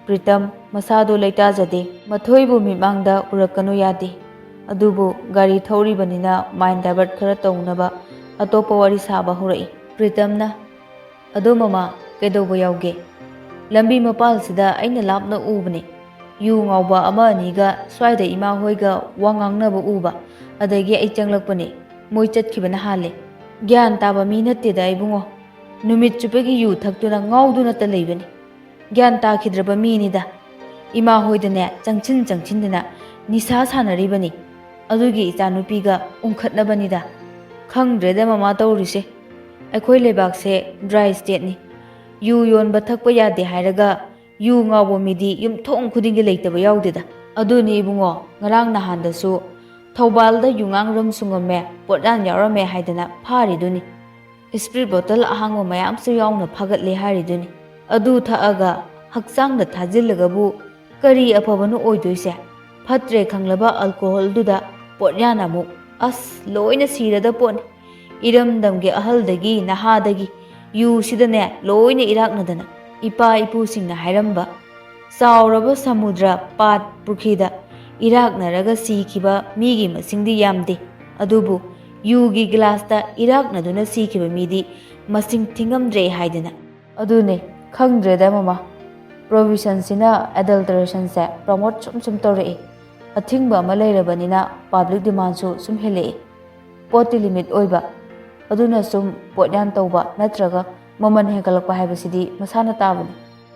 ꯄ꯭ꯔꯤꯇꯝ ꯃꯁꯥꯗꯣ ꯂꯩꯇꯥꯖꯗꯦ꯫ ꯃꯊꯣꯏꯕꯨ ꯃꯤꯠꯃꯥꯡꯗ ꯎꯔꯛꯀꯅꯨ ꯌꯥꯗꯦ꯫ ꯑꯗꯨꯕꯨ ꯒꯥꯔꯤ ꯊꯧꯔꯤꯕꯅꯤꯅ ꯃꯥꯏꯟ ꯗꯥꯏꯚꯔꯠ ꯈꯔ ꯇꯧꯅꯕ ꯑꯇꯣꯞꯄ ꯋꯥꯔꯤ ꯁꯥꯕ ꯍꯧꯔꯛꯏ꯫ ꯄ꯭ꯔꯤꯇꯝꯅ, "ꯑꯗꯣ ꯃꯃꯥ, ꯀꯩꯗꯧꯕ ꯌꯥꯎꯒꯦ? ꯂꯝꯕꯤ ꯃꯄꯥꯜꯁꯤꯗ ꯑꯩꯅ ꯂꯥꯞꯅ ꯎꯕꯅꯦ꯫ ꯌꯨ ꯉꯥꯎꯕ ꯑꯃ ꯑꯅꯤꯒ ꯁ꯭ꯋꯥꯏꯗ ꯏꯃꯥ ꯍꯣꯏꯒ ꯋꯥ ꯉꯥꯡꯅꯕ ꯎꯕ꯫ ꯑꯗꯒꯤ ꯑꯩ ꯆꯪꯂꯛꯄꯅꯦ꯫ ꯃꯣꯏ ꯆꯠꯈꯤꯕꯅ ꯍꯥꯜꯂꯦ꯫ ꯒ꯭ꯌꯥꯟ ꯇꯥꯕ ꯃꯤ ꯅꯠꯇꯦꯗ ꯏꯕꯨꯡꯉꯣ꯫ ꯅꯨꯃꯤꯠ ꯆꯨꯞꯄꯒꯤ ꯌꯨ ꯊꯛꯇꯨꯅ ꯉꯥꯎꯗꯨꯅꯇ ꯂꯩꯕꯅꯤ꯫ ꯒ꯭ꯌꯥꯟ ꯇꯥꯈꯤꯗ꯭ꯔꯕ ꯃꯤꯅꯤꯗ꯫ ꯏꯃꯥ ꯍꯣꯏꯗꯅꯦ ꯆꯪꯁꯤꯟ ꯆꯪꯁꯤꯟꯗꯅ ꯅꯤꯁꯥ ꯁꯥꯟꯅꯔꯤꯕꯅꯤ꯫ ꯑꯗꯨꯒꯤ ꯏꯆꯥꯅꯨꯄꯤꯒ ꯎꯪꯈꯠꯅꯕꯅꯤꯗ꯫ ꯈꯪꯗ꯭ꯔꯦꯗ ꯃꯃꯥ ꯇꯧꯔꯤꯁꯦ꯫ ꯑꯩꯈꯣꯏ ꯂꯩꯕꯥꯛꯁꯦ ꯗ꯭ꯔꯥꯏ ꯁ꯭ꯇꯦꯠꯅꯤ꯫ ꯌꯨ ꯌꯣꯟꯕ ꯊꯛꯄ ꯌꯥꯗꯦ ꯍꯥꯏꯔꯒ ꯌꯨ ꯉꯥꯎꯕ ꯃꯤꯗꯤ ꯌꯨꯝꯊꯣꯡ ꯈꯨꯗꯤꯡꯒꯤ ꯂꯩꯇꯕ ꯌꯥꯎꯗꯦꯗ꯫ ꯑꯗꯨꯅꯤ ꯏꯕꯨꯡꯉꯣ, ꯉꯔꯥꯡ ꯅꯍꯥꯟꯗꯁꯨ ꯊꯧꯕꯥꯜꯗ ꯌꯨꯉꯥꯡ ꯔꯝ ꯁꯨꯡꯉꯝꯃꯦ, ꯄꯣꯠꯌꯥꯟ ꯌꯥꯎꯔꯝꯃꯦ ꯍꯥꯏꯗꯅ ꯐꯥꯔꯤꯗꯨꯅꯤ꯫ ꯏꯁꯄ꯭ꯔꯤꯠ ꯕꯣꯇꯜ ꯑꯍꯥꯡꯕ ꯃꯌꯥꯝꯁꯨ ꯌꯥꯎꯅ ꯐꯥꯒꯠꯂꯦ ꯍꯥꯏꯔꯤꯗꯨꯅꯤ꯫ ꯑꯗꯨ ꯊꯛꯑꯒ ꯍꯛꯆꯥꯡꯗ ꯊꯥꯖꯤꯜꯂꯒꯕꯨ ꯀꯔꯤ ꯑꯐꯕꯅꯣ ꯑꯣꯏꯗꯣꯏꯁꯦ? ꯐꯠꯇ꯭ꯔꯦ ꯈꯪꯂꯕ ꯑꯜꯀꯣꯍꯣꯜꯗꯨꯗ ꯄꯣꯠꯌꯥꯟ ꯑꯃꯨꯛ꯫ ꯑꯁ, ꯂꯣꯏꯅ ꯁꯤꯔꯗ ꯄꯣꯠꯅꯤ꯫ ꯏꯔꯝꯗꯝꯒꯤ ꯑꯍꯜꯗꯒꯤ ꯅꯍꯥꯗꯒꯤ ꯌꯨꯁꯤꯗꯅꯦ ꯂꯣꯏꯅ ꯏꯔꯥꯛꯅꯗꯅ꯫ ꯏꯄꯥ ꯏꯄꯨꯁꯤꯡꯅ ꯍꯥꯏꯔꯝꯕ, ꯆꯥꯎꯔꯕ ꯁꯃꯨꯗ꯭ꯔ, ꯄꯥꯠ, ꯄꯨꯈ꯭ꯔꯤꯗ ꯏꯔꯥꯛꯅꯔꯒ ꯁꯤꯈꯤꯕ ꯃꯤꯒꯤ ꯃꯁꯤꯡꯗꯤ ꯌꯥꯝꯗꯦ, ꯑꯗꯨꯕꯨ ꯌꯨꯒꯤ ꯒꯤꯂꯥꯁꯇ ꯏꯔꯥꯛꯅꯗꯨꯅ ꯁꯤꯈꯤꯕ ꯃꯤꯗꯤ ꯃꯁꯤꯡ ꯊꯤꯉꯝꯗ꯭ꯔꯦ ꯍꯥꯏꯗꯅ꯫ ꯑꯗꯨꯅꯦ, ꯈꯪꯗ꯭ꯔꯦꯗ ꯃꯃꯥ, ꯄ꯭ꯔꯣꯍꯤꯕꯤꯁꯟꯁꯤꯅ ꯑꯦꯗꯜꯇꯔꯦꯁꯟꯁꯦ ꯄ꯭ꯔꯣꯃꯣꯠ ꯁꯨꯝ ꯁꯨꯝ ꯇꯧꯔꯛꯏ꯫ ꯑꯊꯤꯡꯕ ꯑꯃ ꯂꯩꯔꯕꯅꯤꯅ ꯄꯕ꯭ꯂꯤꯛ ꯗꯤꯃꯥꯟꯁꯨ ꯁꯨꯝ ꯍꯦꯜꯂꯛꯏ꯫ ꯄꯣꯠꯇꯤ ꯂꯤꯃꯤꯠ ꯑꯣꯏꯕ, ꯑꯗꯨꯅ ꯁꯨꯝ ꯄꯣꯠꯌꯥꯟ ꯇꯧꯕ ꯅꯠꯇ꯭ꯔꯒ ꯃꯃꯜ ꯍꯦꯟꯒꯠꯂꯛꯄ ꯍꯥꯏꯕꯁꯤꯗꯤ ꯃꯁꯥꯅ ꯇꯥꯕꯅꯤ꯫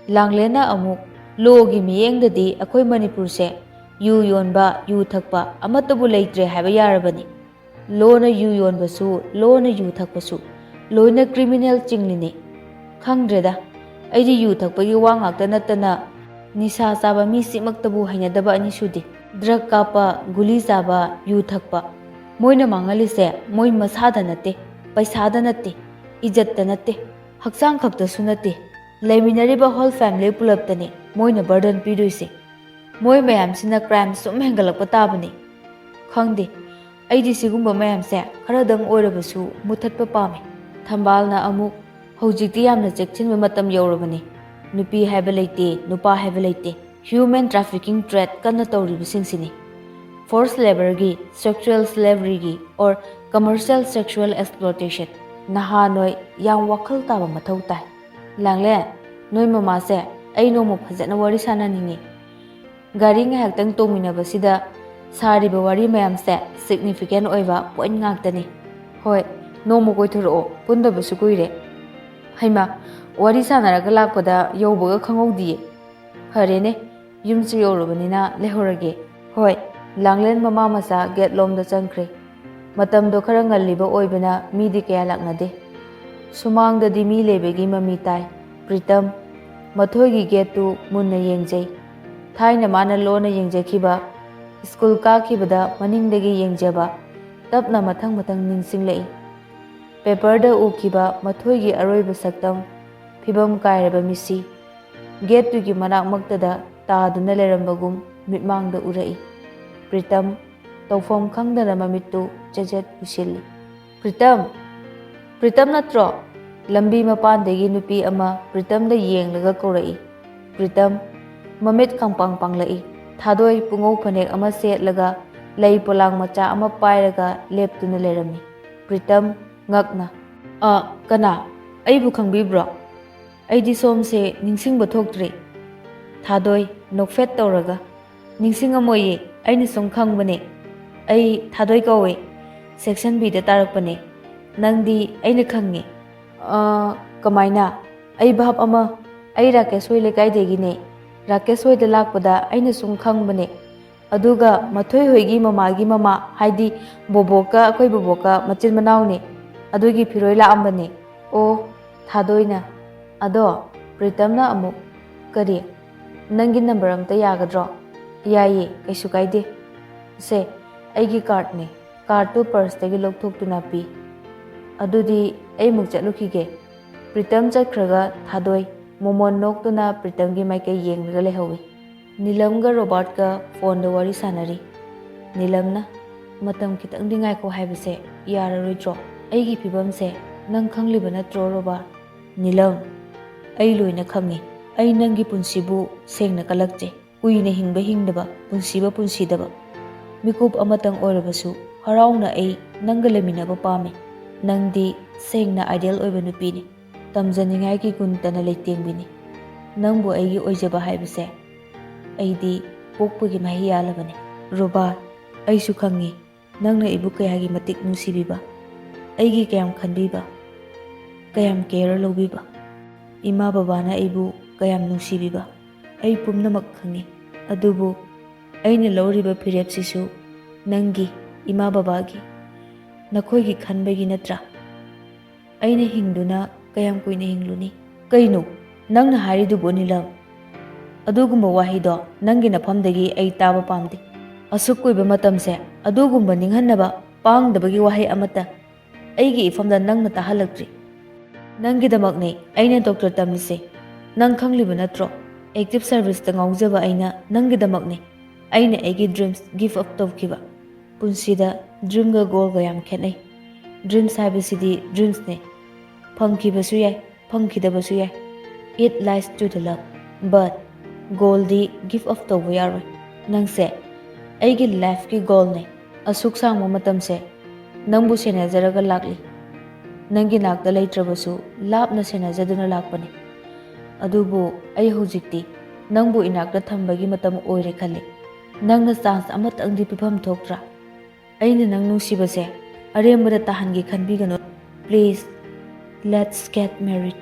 ꯂꯥꯡꯂꯦꯟꯅ ꯑꯃꯨꯛ, ꯂꯣꯒꯤ ꯃꯤꯠꯌꯦꯡꯗꯗꯤ ꯑꯩꯈꯣꯏ ꯃꯅꯤꯄꯨꯔꯁꯦ ꯌꯨ ꯌꯣꯟꯕ, ꯌꯨ ꯊꯛꯄ ꯑꯃꯠꯇꯕꯨ ꯂꯩꯇ꯭ꯔꯦ ꯍꯥꯏꯕ ꯌꯥꯔꯕꯅꯤ꯫ ꯂꯣꯅ ꯌꯨ ꯌꯣꯟꯕꯁꯨ, ꯂꯣꯅ ꯌꯨ ꯊꯛꯄꯁꯨ ꯂꯣꯏꯅ ꯀ꯭ꯔꯤꯃꯤꯅꯦꯜ ꯆꯤꯡꯂꯤꯅꯦ꯫ ꯈꯪꯗ꯭ꯔꯦꯗ, ꯑꯩꯗꯤ ꯌꯨ ꯊꯛꯄꯒꯤ ꯋꯥ ꯉꯥꯛꯇ ꯅꯠꯇꯅ ꯅꯤꯁꯥ ꯆꯥꯕ ꯃꯤꯁꯤꯃꯛꯇꯕꯨ ꯍꯩꯅꯗꯕ ꯑꯅꯤ ꯁꯨꯗꯦ꯫ ꯗ꯭ꯔꯒ ꯀꯥꯞꯄ, ꯒꯨꯂꯤ ꯆꯥꯕ, ꯌꯨ ꯊꯛꯄ, ꯃꯣꯏꯅ ꯃꯥꯡꯍꯜꯂꯤꯁꯦ ꯃꯣꯏ ꯃꯁꯥꯗ ꯅꯠꯇꯦ, ꯄꯩꯁꯥꯗ ꯅꯠꯇꯦ, ꯏꯖꯠꯇ ꯅꯠꯇꯦ, ꯍꯛꯆꯥꯡ ꯈꯛꯇꯁꯨ ꯅꯠꯇꯦ, ꯂꯩꯃꯤꯟꯅꯔꯤꯕ ꯍꯣꯜ ꯐꯦꯃꯤꯂꯤ ꯄꯨꯂꯞꯇꯅꯦ ꯃꯣꯏꯅ ꯕꯔꯗꯟ ꯄꯤꯗꯣꯏꯁꯦ꯫ ꯃꯣꯏ ꯃꯌꯥꯝꯁꯤꯅ ꯀ꯭ꯔꯥꯏꯝ ꯁꯨꯝ ꯍꯦꯟꯒꯠꯂꯛꯄ ꯇꯥꯕꯅꯦ꯫ ꯈꯪꯗꯦ, ꯑꯩꯗꯤ ꯁꯤꯒꯨꯝꯕ ꯃꯌꯥꯝꯁꯦ ꯈꯔꯗꯪ ꯑꯣꯏꯔꯕꯁꯨ ꯃꯨꯊꯠꯄ ꯄꯥꯝꯃꯤ꯫ ꯊꯝꯕꯥꯜꯅ ꯑꯃꯨꯛ, ꯍꯧꯖꯤꯛꯇꯤ ꯌꯥꯝꯅ ꯆꯦꯛꯁꯤꯟꯕ ꯃꯇꯝ ꯌꯧꯔꯕꯅꯤ꯫ ꯅꯨꯄꯤ ꯍꯥꯏꯕ ꯂꯩꯇꯦ, ꯅꯨꯄꯥ ꯍꯥꯏꯕ ꯂꯩꯇꯦ꯫ ꯍ꯭ꯌꯨꯃꯦꯟ ꯇ꯭ꯔꯥꯐꯤꯀꯤꯡ ꯇ꯭ꯔꯦꯠ ꯀꯟꯅ ꯇꯧꯔꯤꯕꯁꯤꯡꯁꯤꯅꯤ꯫ ꯐꯣꯔꯁ ꯂꯦꯕꯔꯒꯤ, ꯁꯦꯛꯁꯨꯑꯦꯜ ꯁ꯭ꯂꯦꯕꯔꯤꯒꯤ, ꯑꯣꯔ ꯀꯃꯔꯁꯤꯌꯦꯜ ꯁꯦꯛꯁꯨꯑꯦꯜ ꯑꯦꯛꯁꯄ꯭ꯂꯣꯏꯇꯦꯁꯟ꯫ ꯅꯍꯥ ꯅꯣꯏ ꯌꯥꯝ ꯋꯥꯈꯜ ꯇꯥꯕ ꯃꯊꯧ ꯇꯥꯏ꯫ ꯂꯥꯡꯂꯦꯟ, ꯅꯣꯏ ꯃꯃꯥꯁꯦ ꯑꯩ ꯅꯣꯡꯃ ꯐꯖꯅ ꯋꯥꯔꯤ ꯁꯥꯟꯅꯅꯤꯡꯉꯤ꯫ ꯒꯥꯔꯤ ꯉꯥꯏꯍꯥꯛꯇꯪ ꯇꯣꯡꯃꯤꯟꯅꯕꯁꯤꯗ ꯁꯥꯔꯤꯕ ꯋꯥꯔꯤ ꯃꯌꯥꯝꯁꯦ ꯁꯤꯒꯅꯤꯐꯤꯀꯦꯟ ꯑꯣꯏꯕ ꯄꯣꯏꯟꯠ ꯉꯥꯛꯇꯅꯤ꯫ ꯍꯣꯏ, ꯅꯣꯡꯃ ꯀꯣꯏꯊꯣꯔꯛꯑꯣ, ꯄꯨꯟꯗꯕꯁꯨ ꯀꯨꯏꯔꯦ꯫ ꯍꯩꯃꯥ, ꯋꯥꯔꯤ ꯁꯥꯟꯅꯔꯒ ꯂꯥꯛꯄꯗ ꯌꯧꯕꯒ ꯈꯪꯍꯧꯗꯤꯌꯦ꯫ ꯐꯔꯦꯅꯦ, ꯌꯨꯝꯁꯨ ꯌꯧꯔꯕꯅꯤꯅ ꯂꯩꯍꯧꯔꯒꯦ꯫ ꯍꯣꯏ, ꯂꯥꯡꯂꯦꯟ ꯃꯃꯥ ꯃꯆꯥ ꯒꯦꯠ ꯂꯣꯝꯗ ꯆꯪꯈ꯭ꯔꯦ꯫ ꯃꯇꯝꯗꯣ ꯈꯔ ꯉꯜꯂꯤꯕ ꯑꯣꯏꯕꯅ ꯃꯤꯗꯤ ꯀꯌꯥ ꯂꯥꯛꯅꯗꯦ꯫ ꯁꯨꯃꯥꯡꯗꯗꯤ ꯃꯤ ꯂꯩꯕꯒꯤ ꯃꯃꯤ ꯇꯥꯏ꯫ ꯄ꯭ꯔꯤꯇꯝ ꯃꯊꯣꯏꯒꯤ ꯒꯦꯠꯇꯨ ꯃꯨꯟꯅ ꯌꯦꯡꯖꯩ꯫ ꯊꯥꯏꯅ ꯃꯥꯅ ꯂꯣꯟꯅ ꯌꯦꯡꯖꯈꯤꯕ, ꯁ꯭ꯀꯨꯜ ꯀꯥꯈꯤꯕꯗ ꯃꯅꯤꯡꯗꯒꯤ ꯌꯦꯡꯖꯕ, ꯇꯞꯅ ꯃꯊꯪ ꯃꯊꯪ ꯅꯤꯡꯁꯤꯡꯂꯛꯏ꯫ ꯄꯦꯄꯔꯗ ꯎꯈꯤꯕ ꯃꯊꯣꯏꯒꯤ ꯑꯔꯣꯏꯕ ꯁꯛꯇꯝ, ꯐꯤꯕꯝ ꯀꯥꯏꯔꯕ ꯃꯤꯠꯁꯤ, ꯒꯦꯠꯇꯨꯒꯤ ꯃꯅꯥꯛꯃꯛꯇꯗ ꯇꯥꯗꯨꯅ ꯂꯩꯔꯝꯕꯒꯨꯝ ꯃꯤꯠꯃꯥꯡꯗ ꯎꯔꯛꯏ꯫ ꯄ꯭ꯔꯤꯇꯝ ꯇꯧꯐꯝ ꯈꯪꯗꯅ ꯃꯃꯤꯠꯇꯨ ꯆꯦꯖꯦꯠ ꯎꯏꯁꯤꯜꯂꯤ꯫ "ꯄ꯭ꯔꯤꯇꯝ! ꯄ꯭ꯔꯤꯇꯝ ꯅꯠꯇ꯭ꯔꯣ?" ꯂꯝꯕꯤ ꯃꯄꯥꯟꯗꯒꯤ ꯅꯨꯄꯤ ꯑꯃ ꯄ꯭ꯔꯤꯇꯝꯗ ꯌꯦꯡꯂꯒ ꯀꯧꯔꯛꯏ꯫ ꯄ꯭ꯔꯤꯇꯝ ꯃꯃꯤꯠ ꯈꯪꯄꯥꯡ ꯄꯥꯡꯂꯛꯏ꯫ ꯊꯥꯗꯣꯏ ꯄꯨꯉꯧ ꯐꯅꯦꯛ ꯑꯃ ꯁꯦꯠꯂꯒ ꯂꯩ ꯄꯣꯂꯥꯡ ꯃꯆꯥ ꯑꯃ ꯄꯥꯏꯔꯒ ꯂꯦꯞꯇꯨꯅ ꯂꯩꯔꯝꯃꯤ꯫ ꯄ꯭ꯔꯤꯇꯝ ꯉꯛꯅ, "ꯑ, ꯀꯅꯥ? ꯑꯩꯕꯨ ꯈꯪꯕꯤꯕ꯭ꯔꯣ? ꯑꯩꯗꯤ ꯁꯣꯝꯁꯦ ꯅꯤꯡꯁꯤꯡꯕ ꯊꯣꯛꯇ꯭ꯔꯦ꯫" ꯊꯥꯗꯣꯏ ꯅꯣꯛꯐꯦꯠ ꯇꯧꯔꯒ, "ꯅꯤꯡꯁꯤꯡꯉꯝꯃꯣꯏꯌꯦ, ꯑꯩꯅ ꯁꯨꯝ ꯈꯪꯕꯅꯦ꯫ ꯑꯩ ꯊꯥꯗꯣꯏ ꯀꯧꯋꯦ, ꯁꯦꯛꯁꯟ ꯕꯤꯗ ꯇꯥꯔꯛꯄꯅꯦ꯫ ꯅꯪꯗꯤ ꯑꯩꯅ ꯈꯪꯉꯦ꯫" "ꯑ, ꯀꯃꯥꯏꯅ? ꯑꯩ ꯚꯥꯞ ꯑꯃ, ꯑꯩ ꯔꯥꯀꯦꯁ ꯍꯣꯏ ꯂꯩꯀꯥꯏꯗꯒꯤꯅꯦ꯫ ꯔꯥꯀꯦꯁ ꯍꯣꯏꯗ ꯂꯥꯛꯄꯗ ꯑꯩꯅ ꯁꯨꯝ ꯈꯪꯕꯅꯦ꯫ ꯑꯗꯨꯒ ꯃꯊꯣꯏ ꯍꯣꯏꯒꯤ ꯃꯃꯥꯒꯤ ꯃꯃꯥ, ꯍꯥꯏꯗꯤ ꯕꯣꯕꯣꯛꯀ ꯑꯩꯈꯣꯏ ꯕꯣꯕꯣꯛꯀ ꯃꯆꯤꯟ ꯃꯅꯥꯎꯅꯦ꯫ ꯑꯗꯨꯒꯤ ꯐꯤꯔꯣꯏ ꯂꯥꯛꯑꯝꯕꯅꯦ꯫" "ꯑꯣ꯫" ꯊꯥꯗꯣꯏꯅ꯫ ꯑꯗꯣ ꯄ꯭ꯔꯤꯇꯝꯅ ꯑꯃꯨꯛ, "ꯀꯔꯤ? ꯅꯪꯒꯤ ꯅꯝꯕꯔ ꯑꯝꯇ ꯌꯥꯒꯗ꯭ꯔꯣ?" "ꯌꯥꯏꯌꯦ, ꯀꯩꯁꯨ ꯀꯥꯏꯗꯦ꯫ ꯁꯦ, ꯑꯩꯒꯤ ꯀꯥꯔꯠꯅꯦ꯫" ꯀꯥꯔꯠꯇꯨ ꯄꯔꯁꯇꯒꯤ ꯂꯧꯊꯣꯛꯇꯨꯅ ꯄꯤ꯫ "ꯑꯗꯨꯗꯤ ꯑꯩꯃꯨꯛ ꯆꯠꯂꯨꯈꯤꯒꯦ꯫" ꯄ꯭ꯔꯤꯇꯝ ꯆꯠꯈ꯭ꯔꯒ ꯊꯥꯗꯣꯏ ꯃꯣꯃꯣꯟ ꯅꯣꯛꯇꯨꯅ ꯄ꯭ꯔꯤꯇꯝꯒꯤ ꯃꯥꯏꯀꯩ ꯌꯦꯡꯂꯒ ꯂꯩꯍꯧꯏ꯫ ꯅꯤꯂꯝꯒ ꯔꯣꯕꯥꯔꯠꯀ ꯐꯣꯟꯗ ꯋꯥꯔꯤ ꯁꯥꯟꯅꯔꯤ꯫ ꯅꯤꯂꯝꯅ, "ꯃꯇꯝ ꯈꯤꯇꯪꯗꯤ ꯉꯥꯏꯈꯣ ꯍꯥꯏꯕꯁꯦ ꯌꯥꯔꯔꯣꯏꯗ꯭ꯔꯣ? ꯑꯩꯒꯤ ꯐꯤꯕꯝꯁꯦ ꯅꯪ ꯈꯪꯂꯤꯕ ꯅꯠꯇ꯭ꯔꯣ, ꯔꯣꯕꯥꯔꯠ?" "ꯅꯤꯂꯝ, ꯑꯩ ꯂꯣꯏꯅ ꯈꯪꯉꯤ꯫ ꯑꯩ ꯅꯪꯒꯤ ꯄꯨꯟꯁꯤꯕꯨ ꯁꯦꯡꯅ ꯀꯜꯂꯛꯆꯩ꯫ ꯀꯨꯏꯅ ꯍꯤꯡꯕ ꯍꯤꯡꯗꯕ, ꯄꯨꯟꯁꯤꯕ ꯄꯨꯟꯁꯤꯗꯕ, ꯃꯤꯀꯨꯞ ꯑꯃꯇꯪ ꯑꯣꯏꯔꯕꯁꯨ ꯍꯔꯥꯎꯅ ꯑꯩ ꯅꯪꯒ ꯂꯩꯃꯤꯟꯅꯕ ꯄꯥꯝꯃꯤ꯫ ꯅꯪꯗꯤ ꯁꯦꯡꯅ ꯑꯥꯏꯗꯦꯜ ꯑꯣꯏꯕ ꯅꯨꯄꯤꯅꯤ꯫ ꯇꯝꯖꯅꯤꯡꯉꯥꯏꯒꯤ ꯒꯨꯟꯇꯅ ꯂꯩꯇꯦꯡꯕꯤꯅꯤ꯫ ꯅꯪꯕꯨ ꯑꯩꯒꯤ ꯑꯣꯏꯖꯕ ꯍꯥꯏꯕꯁꯦ ꯑꯩꯗꯤ ꯄꯣꯛꯄꯒꯤ ꯃꯍꯩ ꯌꯥꯜꯂꯕꯅꯤ꯫" "ꯔꯣꯕꯥꯔꯠ, ꯑꯩꯁꯨ ꯈꯪꯉꯤ ꯅꯪꯅ ꯑꯩꯕꯨ ꯀꯌꯥꯒꯤ ꯃꯇꯤꯛ ꯅꯨꯡꯁꯤꯕꯤꯕ, ꯑꯩꯒꯤ ꯀꯌꯥꯝ ꯈꯟꯕꯤꯕ, ꯀꯌꯥꯝ ꯀꯦꯌꯔ ꯂꯧꯕꯤꯕ, ꯏꯃꯥ ꯕꯕꯥꯅ ꯑꯩꯕꯨ ꯀꯌꯥꯝ ꯅꯨꯡꯁꯤꯕꯤꯕ, ꯑꯩ ꯄꯨꯝꯅꯃꯛ ꯈꯪꯉꯤ꯫ ꯑꯗꯨꯕꯨ ꯑꯩꯅ ꯂꯧꯔꯤꯕ ꯐꯤꯔꯦꯞꯁꯤꯁꯨ ꯅꯪꯒꯤ, ꯏꯃꯥ ꯕꯕꯥꯒꯤ, ꯅꯈꯣꯏꯒꯤ ꯈꯟꯕꯒꯤ ꯅꯠꯇ꯭ꯔꯥ? ꯑꯩꯅ ꯍꯤꯡꯗꯨꯅ ꯀꯌꯥꯝ ꯀꯨꯏꯅ ꯍꯤꯡꯂꯨꯅꯤ?" "ꯀꯩꯅꯣ ꯅꯪꯅ ꯍꯥꯏꯔꯤꯗꯨꯕꯨ, ꯅꯤꯂꯝ? ꯑꯗꯨꯒꯨꯝꯕ ꯋꯥꯍꯩꯗꯣ ꯅꯪꯒꯤ ꯅꯐꯝꯗꯒꯤ ꯑꯩ ꯇꯥꯕ ꯄꯥꯝꯗꯦ꯫ ꯑꯁꯨꯛ ꯀꯨꯏꯕ ꯃꯇꯝꯁꯦ ꯑꯗꯨꯒꯨꯝꯕ ꯅꯤꯡꯍꯟꯅꯕ ꯄꯥꯡꯗꯕꯒꯤ ꯋꯥꯍꯩ ꯑꯃꯠꯇ ꯑꯩꯒꯤ ꯏꯐꯝꯗ ꯅꯪꯅ ꯇꯥꯍꯜꯂꯛꯇ꯭ꯔꯤ꯫ ꯅꯪꯒꯤꯗꯃꯛꯅꯦ ꯑꯩꯅ ꯗꯣꯛꯇꯔ ꯇꯝꯂꯤꯁꯦ꯫ ꯅꯪ ꯈꯪꯂꯤꯕ ꯅꯠꯇ꯭ꯔꯣ? ꯑꯦꯛꯇꯤꯚ ꯁꯔꯚꯤꯁꯇ ꯉꯥꯎꯖꯕ ꯑꯩꯅ ꯅꯪꯒꯤꯗꯃꯛꯅꯦ ꯑꯩꯅ ꯑꯩꯒꯤ ꯗ꯭ꯔꯤꯝꯁ ꯒꯤꯐ ꯑꯞ ꯇꯧꯈꯤꯕ꯫" ꯄꯨꯟꯁꯤꯗ ꯗ꯭ꯔꯤꯝꯒ ꯒꯣꯜꯒ ꯌꯥꯝ ꯈꯦꯠꯅꯩ꯫ ꯗ꯭ꯔꯤꯝꯁ ꯍꯥꯏꯕꯁꯤꯗꯤ ꯗ꯭ꯔꯤꯝꯁꯅꯦ꯫ ꯐꯪꯈꯤꯕꯁꯨ ꯌꯥꯏ, ꯐꯪꯈꯤꯗꯕꯁꯨ ꯌꯥꯏ꯫ It lies to the luck, but goalꯗꯤ give up ꯇꯧꯕ ꯌꯥꯔꯣꯏ꯫ ꯅꯪꯁꯦ ꯑꯩꯒꯤ lifeꯀꯤ goalꯅꯦ꯫ ꯑꯁꯨꯛ ꯁꯥꯡꯕ ꯃꯇꯝꯁꯦ ꯅꯪꯕꯨ ꯁꯦꯟꯅꯖꯔꯒ ꯂꯥꯛꯂꯤ꯫ ꯅꯪꯒꯤ ꯅꯥꯛꯇ ꯂꯩꯇ꯭ꯔꯕꯁꯨ ꯂꯥꯞꯅ ꯁꯦꯟꯅꯖꯗꯨꯅ ꯂꯥꯛꯄꯅꯤ꯫ ꯑꯗꯨꯕꯨ ꯑꯩ ꯍꯧꯖꯤꯛꯇꯤ ꯅꯪꯕꯨ ꯏꯅꯥꯛꯇ ꯊꯝꯕꯒꯤ ꯃꯇꯝ ꯑꯣꯏꯔꯦ ꯈꯜꯂꯤ꯫ ꯅꯪꯅ chance ꯑꯃꯇꯪꯗꯤ ꯄꯤꯐꯝ ꯊꯣꯛꯇ꯭ꯔꯥ? ꯑꯩꯅ ꯅꯪ ꯅꯨꯡꯁꯤꯕꯁꯦ ꯑꯔꯦꯝꯕꯗ ꯇꯥꯍꯟꯒꯦ ꯈꯟꯕꯤꯒꯅꯨ꯫ Please, let's get married꯫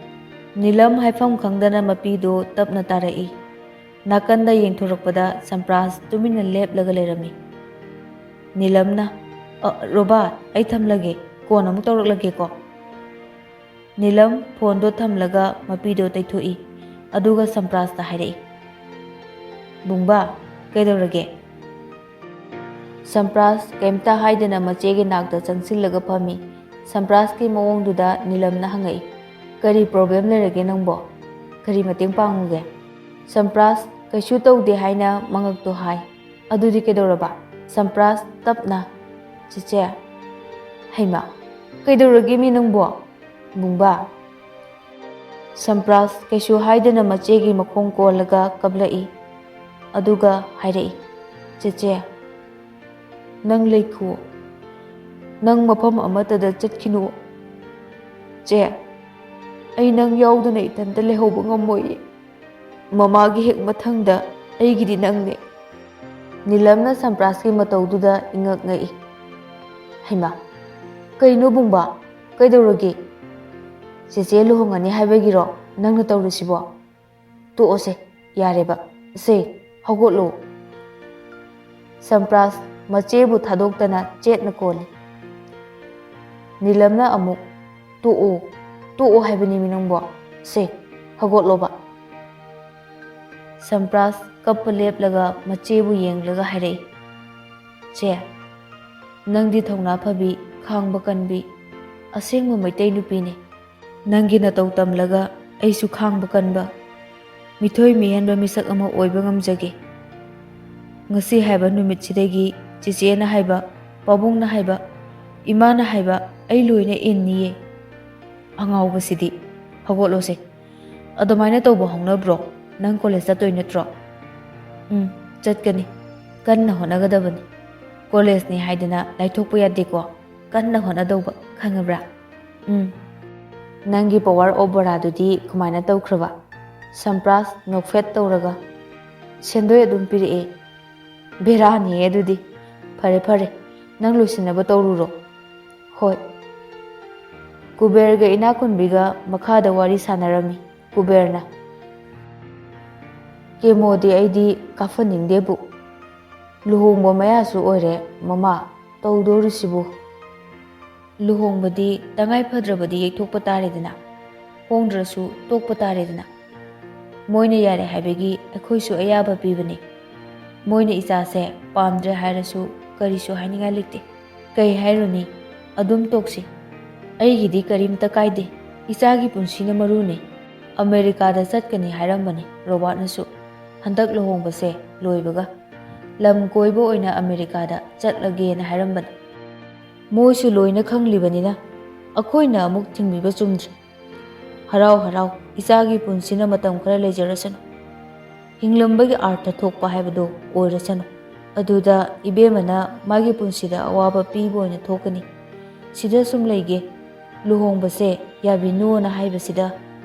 ꯅꯤꯂꯝ ꯍꯥꯏꯐꯝ ꯈꯪꯗꯅ ꯃꯄꯤꯗꯨ ꯇꯞꯅ ꯇꯥꯔꯛꯏ꯫ ꯅꯥꯀꯟꯗ ꯌꯦꯡꯊꯣꯔꯛꯄꯗ ꯁꯝꯄ꯭ꯔꯥꯁ ꯇꯨꯃꯤꯟꯅ ꯂꯦꯞꯂꯒ ꯂꯩꯔꯝꯃꯤ꯫ ꯅꯤꯂꯝꯅ, "ꯑ, ꯔꯣꯕꯥ, ꯑꯩ ꯊꯝꯂꯒꯦ, ꯀꯣꯟꯅ ꯑꯃꯨꯛ ꯇꯧꯔꯛꯂꯒꯦꯀꯣ꯫" ꯅꯤꯂꯝ ꯐꯣꯟꯗꯣ ꯊꯝꯂꯒ ꯃꯄꯤꯗꯣ ꯇꯩꯊꯣꯛꯏ, ꯑꯗꯨꯒ ꯁꯝꯄ꯭ꯔꯥꯁꯇ ꯍꯥꯏꯔꯛꯏ, "ꯕꯨꯡꯕꯥ, ꯀꯩꯗꯧꯔꯒꯦ?" ꯁꯝꯄ꯭ꯔꯥꯁ ꯀꯩꯝꯇ ꯍꯥꯏꯗꯅ ꯃꯆꯦꯒꯤ ꯅꯥꯛꯇ ꯆꯪꯁꯤꯜꯂꯒ ꯐꯝꯃꯤ꯫ ꯁꯝꯄ꯭ꯔꯥꯁꯀꯤ ꯃꯑꯣꯡꯗꯨꯗ ꯅꯤꯂꯝꯅ ꯍꯪꯉꯛꯏ, "ꯀꯔꯤ problem ꯂꯩꯔꯒꯦ ꯅꯪꯕꯣ? ꯀꯔꯤ ꯃꯇꯦꯡ ꯄꯥꯡꯉꯨꯒꯦ?" ꯁꯝꯄ꯭ꯔꯥꯁ ꯀꯩꯁꯨ ꯇꯧꯗꯦ ꯍꯥꯏꯅ ꯃꯉꯛꯇꯣ ꯍꯥꯏ꯫ "ꯑꯗꯨꯗꯤ ꯀꯩꯗꯧꯔꯕ?" ꯁꯝꯄ꯭ꯔꯥꯁ ꯇꯞꯅ, "ꯆꯦꯆꯦ꯫" "ꯍꯩꯃꯥ, ꯀꯩꯗꯧꯔꯒꯦ ꯃꯤ ꯅꯪꯕꯣ?" "ꯕꯨꯡꯕꯥ꯫" ꯁꯝꯄ꯭ꯔꯥꯁ ꯀꯩꯁꯨ ꯍꯥꯏꯗꯅ ꯃꯆꯦꯒꯤ ꯃꯈꯣꯡ ꯀꯣꯜꯂꯒ ꯀꯞꯂꯛꯏ꯫ ꯑꯗꯨꯒ ꯍꯥꯏꯔꯛꯏ, "ꯆꯦꯆꯦ, ꯅꯪ ꯂꯩꯈꯣ꯫ ꯅꯪ ꯃꯐꯝ ꯑꯃꯠꯇꯗ ꯆꯠꯈꯤꯅꯨ꯫ ꯆꯦ, ꯑꯩ ꯅꯪ ꯌꯥꯎꯗꯅ ꯏꯊꯟꯇ ꯂꯩꯍꯧꯕ ꯉꯝꯃꯣꯏꯌꯦ꯫ ꯃꯃꯥꯒꯤ ꯍꯦꯛ ꯃꯊꯪꯗ ꯑꯩꯒꯤꯗꯤ ꯅꯪꯅꯦ꯫" ꯅꯤꯂꯝꯅ ꯁꯝꯄ꯭ꯔꯥꯁꯀꯤ ꯃꯇꯧꯗꯨꯗ ꯏꯉꯛ ꯉꯛꯏ꯫ "ꯍꯩꯃꯥ, ꯀꯩꯅꯣ ꯕꯨꯡꯕꯥ? ꯀꯩꯗꯧꯔꯒꯦ? ꯆꯦꯆꯦ ꯂꯨꯍꯣꯡꯉꯅꯤ ꯍꯥꯏꯕꯒꯤꯔꯣ ꯅꯪꯅ ꯇꯧꯔꯤꯁꯤꯕꯣ? ꯇꯣꯛꯑꯣꯁꯦ, ꯌꯥꯔꯦꯕ꯫ ꯁꯦ, ꯍꯧꯒꯠꯂꯣ꯫" ꯁꯝꯄ꯭ꯔꯥꯁ ꯃꯆꯦꯕꯨ ꯊꯥꯗꯣꯛꯇꯅ ꯆꯦꯠꯅ ꯀꯣꯜꯂꯤ꯫ ꯅꯤꯂꯝꯅ ꯑꯃꯨꯛ, "ꯇꯣꯛꯑꯣ, ꯇꯣꯛꯑꯣ ꯍꯥꯏꯕꯅꯤꯃꯤ ꯅꯪꯕꯣ꯫ ꯁꯦ, ꯍꯧꯒꯠꯂꯣꯕ꯫" ꯁꯝꯄ꯭ꯔꯥꯁ ꯀꯞꯄ ꯂꯦꯞꯂꯒ ꯃꯆꯦꯕꯨ ꯌꯦꯡꯂꯒ ꯍꯥꯏꯔꯛꯏ, "ꯆꯦ, ꯅꯪꯗꯤ ꯊꯧꯅꯥ ꯐꯕꯤ, ꯈꯥꯡꯕ ꯀꯟꯕꯤ, ꯑꯁꯦꯡꯕ ꯃꯩꯇꯩ ꯅꯨꯄꯤꯅꯤ꯫ ꯅꯪꯒꯤ ꯅꯇꯧ ꯇꯝꯂꯒ ꯑꯩꯁꯨ ꯈꯥꯡꯕ ꯀꯟꯕ, ꯃꯤꯊꯣꯏ ꯃꯤꯍꯦꯟꯕ ꯃꯤꯁꯛ ꯑꯃ ꯑꯣꯏꯕ ꯉꯝꯖꯒꯦ꯫ ꯉꯁꯤ ꯍꯥꯏꯕ ꯅꯨꯃꯤꯠꯁꯤꯗꯒꯤ ꯆꯦꯆꯦꯅ ꯍꯥꯏꯕ, ꯄꯥꯕꯨꯡꯅ ꯍꯥꯏꯕ, ꯏꯃꯥꯅ ꯍꯥꯏꯕ ꯑꯩ ꯂꯣꯏꯅ ꯏꯟꯅꯤꯌꯦ꯫ ꯑꯉꯥꯎꯕꯁꯤꯗꯤ꯫ ꯍꯧꯒꯠꯂꯣꯁꯦ꯫ ꯑꯗꯨꯃꯥꯏꯅ ꯇꯧꯕ ꯍꯧꯅꯕ꯭ꯔꯣ? ꯅꯪ ꯀꯣꯂꯦꯖ ꯆꯠꯇꯣꯏ ꯅꯠꯇ꯭ꯔꯣ? ꯎꯝ, ꯆꯠꯀꯅꯤ꯫ ꯀꯟꯅ ꯍꯣꯠꯅꯒꯗꯕꯅꯤ꯫ ꯀꯣꯂꯦꯖꯅꯤ ꯍꯥꯏꯗꯅ ꯂꯥꯏꯊꯣꯛꯄ ꯌꯥꯗꯦꯀꯣ꯫ ꯀꯟꯅ ꯍꯣꯠꯅꯗꯧꯕ, ꯈꯪꯉꯕ꯭ꯔꯥ? ꯎꯝ꯫ ꯅꯪꯒꯤ power of ꯕꯣꯔꯥꯗꯨꯗꯤ ꯀꯃꯥꯏꯅ ꯇꯧꯈ꯭ꯔꯕ? ꯁꯝꯄ꯭ꯔꯥꯁ ꯅꯣꯛꯐꯦꯠ ꯇꯧꯔꯒ, ꯁꯦꯟꯗꯣꯏ ꯑꯗꯨꯝ ꯄꯤꯔꯛꯑꯦ꯫ ꯕꯦꯔꯥꯅꯤꯌꯦ ꯑꯗꯨꯗꯤ꯫ ꯐꯔꯦ ꯐꯔꯦ, ꯅꯪ ꯂꯣꯏꯁꯤꯟꯅꯕ ꯇꯧꯔꯨꯔꯣ꯫ ꯍꯣꯏ꯫ ꯀꯨꯕꯦꯔꯒ ꯏꯅꯥꯛꯈꯨꯟꯕꯤꯒ ꯃꯈꯥꯗ ꯋꯥꯔꯤ ꯁꯥꯟꯅꯔꯝꯃꯤ꯫ ꯀꯨꯕꯦꯔꯅ, "ꯀꯦꯃꯣꯗꯤ ꯑꯩꯗꯤ ꯀꯥꯞꯍꯟꯅꯤꯡꯗꯦꯕꯨ꯫ ꯂꯨꯍꯣꯡꯕ ꯃꯌꯥꯁꯨ ꯑꯣꯏꯔꯦ ꯃꯃꯥ, ꯇꯧꯗꯣꯔꯤꯁꯤꯕꯨ?" "ꯂꯨꯍꯣꯡꯕꯗꯤ ꯇꯉꯥꯏ ꯐꯗ꯭ꯔꯕꯗꯤ ꯌꯩꯊꯣꯛꯄ ꯇꯥꯔꯦꯗꯅ, ꯍꯣꯡꯗ꯭ꯔꯁꯨ ꯇꯣꯛꯄ ꯇꯥꯔꯦꯗꯅ꯫ ꯃꯣꯏꯅ ꯌꯥꯔꯦ ꯍꯥꯏꯕꯒꯤ ꯑꯩꯈꯣꯏꯁꯨ ꯑꯌꯥꯕ ꯄꯤꯕꯅꯤ꯫ ꯃꯣꯏꯅ ꯏꯆꯥꯁꯦ ꯄꯥꯝꯗ꯭ꯔꯦ ꯍꯥꯏꯔꯁꯨ ꯀꯔꯤꯁꯨ ꯍꯥꯏꯅꯤꯡꯉꯥꯏ ꯂꯩꯇꯦ꯫ ꯀꯩ ꯍꯥꯏꯔꯨꯅꯤ? ꯑꯗꯨꯝ ꯇꯣꯛꯁꯤ꯫ ꯑꯩꯒꯤꯗꯤ ꯀꯔꯤꯝꯇ ꯀꯥꯏꯗꯦ꯫ ꯏꯆꯥꯒꯤ ꯄꯨꯟꯁꯤꯅ ꯃꯔꯨꯅꯤ꯫" ꯑꯃꯦꯔꯤꯀꯥꯗ ꯆꯠꯀꯅꯤ ꯍꯥꯏꯔꯝꯕꯅꯤ ꯔꯣꯕꯥꯔꯠꯅꯁꯨ꯫ ꯍꯟꯗꯛ ꯂꯨꯍꯣꯡꯕꯁꯦ ꯂꯣꯏꯕꯒ ꯂꯝ ꯀꯣꯏꯕ ꯑꯣꯏꯅ ꯑꯃꯦꯔꯤꯀꯥꯗ ꯆꯠꯂꯒꯦꯅ ꯍꯥꯏꯔꯝꯕꯅꯤ꯫ ꯃꯣꯏꯁꯨ ꯂꯣꯏꯅ ꯈꯪꯂꯤꯕꯅꯤꯅ ꯑꯩꯈꯣꯏꯅ ꯑꯃꯨꯛ ꯊꯤꯡꯕꯤꯕ ꯆꯨꯝꯗ꯭ꯔꯦ꯫ ꯍꯔꯥꯎ ꯍꯔꯥꯎ ꯏꯆꯥꯒꯤ ꯄꯨꯟꯁꯤꯅ ꯃꯇꯝ ꯈꯔ ꯂꯩꯖꯔꯁꯅꯨ꯫ ꯍꯤꯡꯂꯝꯕꯒꯤ ꯑꯥꯔꯊ ꯊꯣꯛꯄ ꯍꯥꯏꯕꯗꯣ ꯑꯣꯏꯔꯁꯅꯨ꯫ ꯑꯗꯨꯗ ꯏꯕꯦꯝꯃꯅ ꯃꯥꯒꯤ ꯄꯨꯟꯁꯤꯗ ꯑꯋꯥꯕ ꯄꯤꯕ ꯑꯣꯏꯅ ꯊꯣꯛꯀꯅꯤ꯫ ꯁꯤꯗ ꯁꯨꯝ ꯂꯩꯒꯦ꯫ ꯂꯨꯍꯣꯡꯕꯁꯦ ꯌꯥꯕꯤꯅꯨꯅ ꯍꯥꯏꯕꯁꯤꯗ,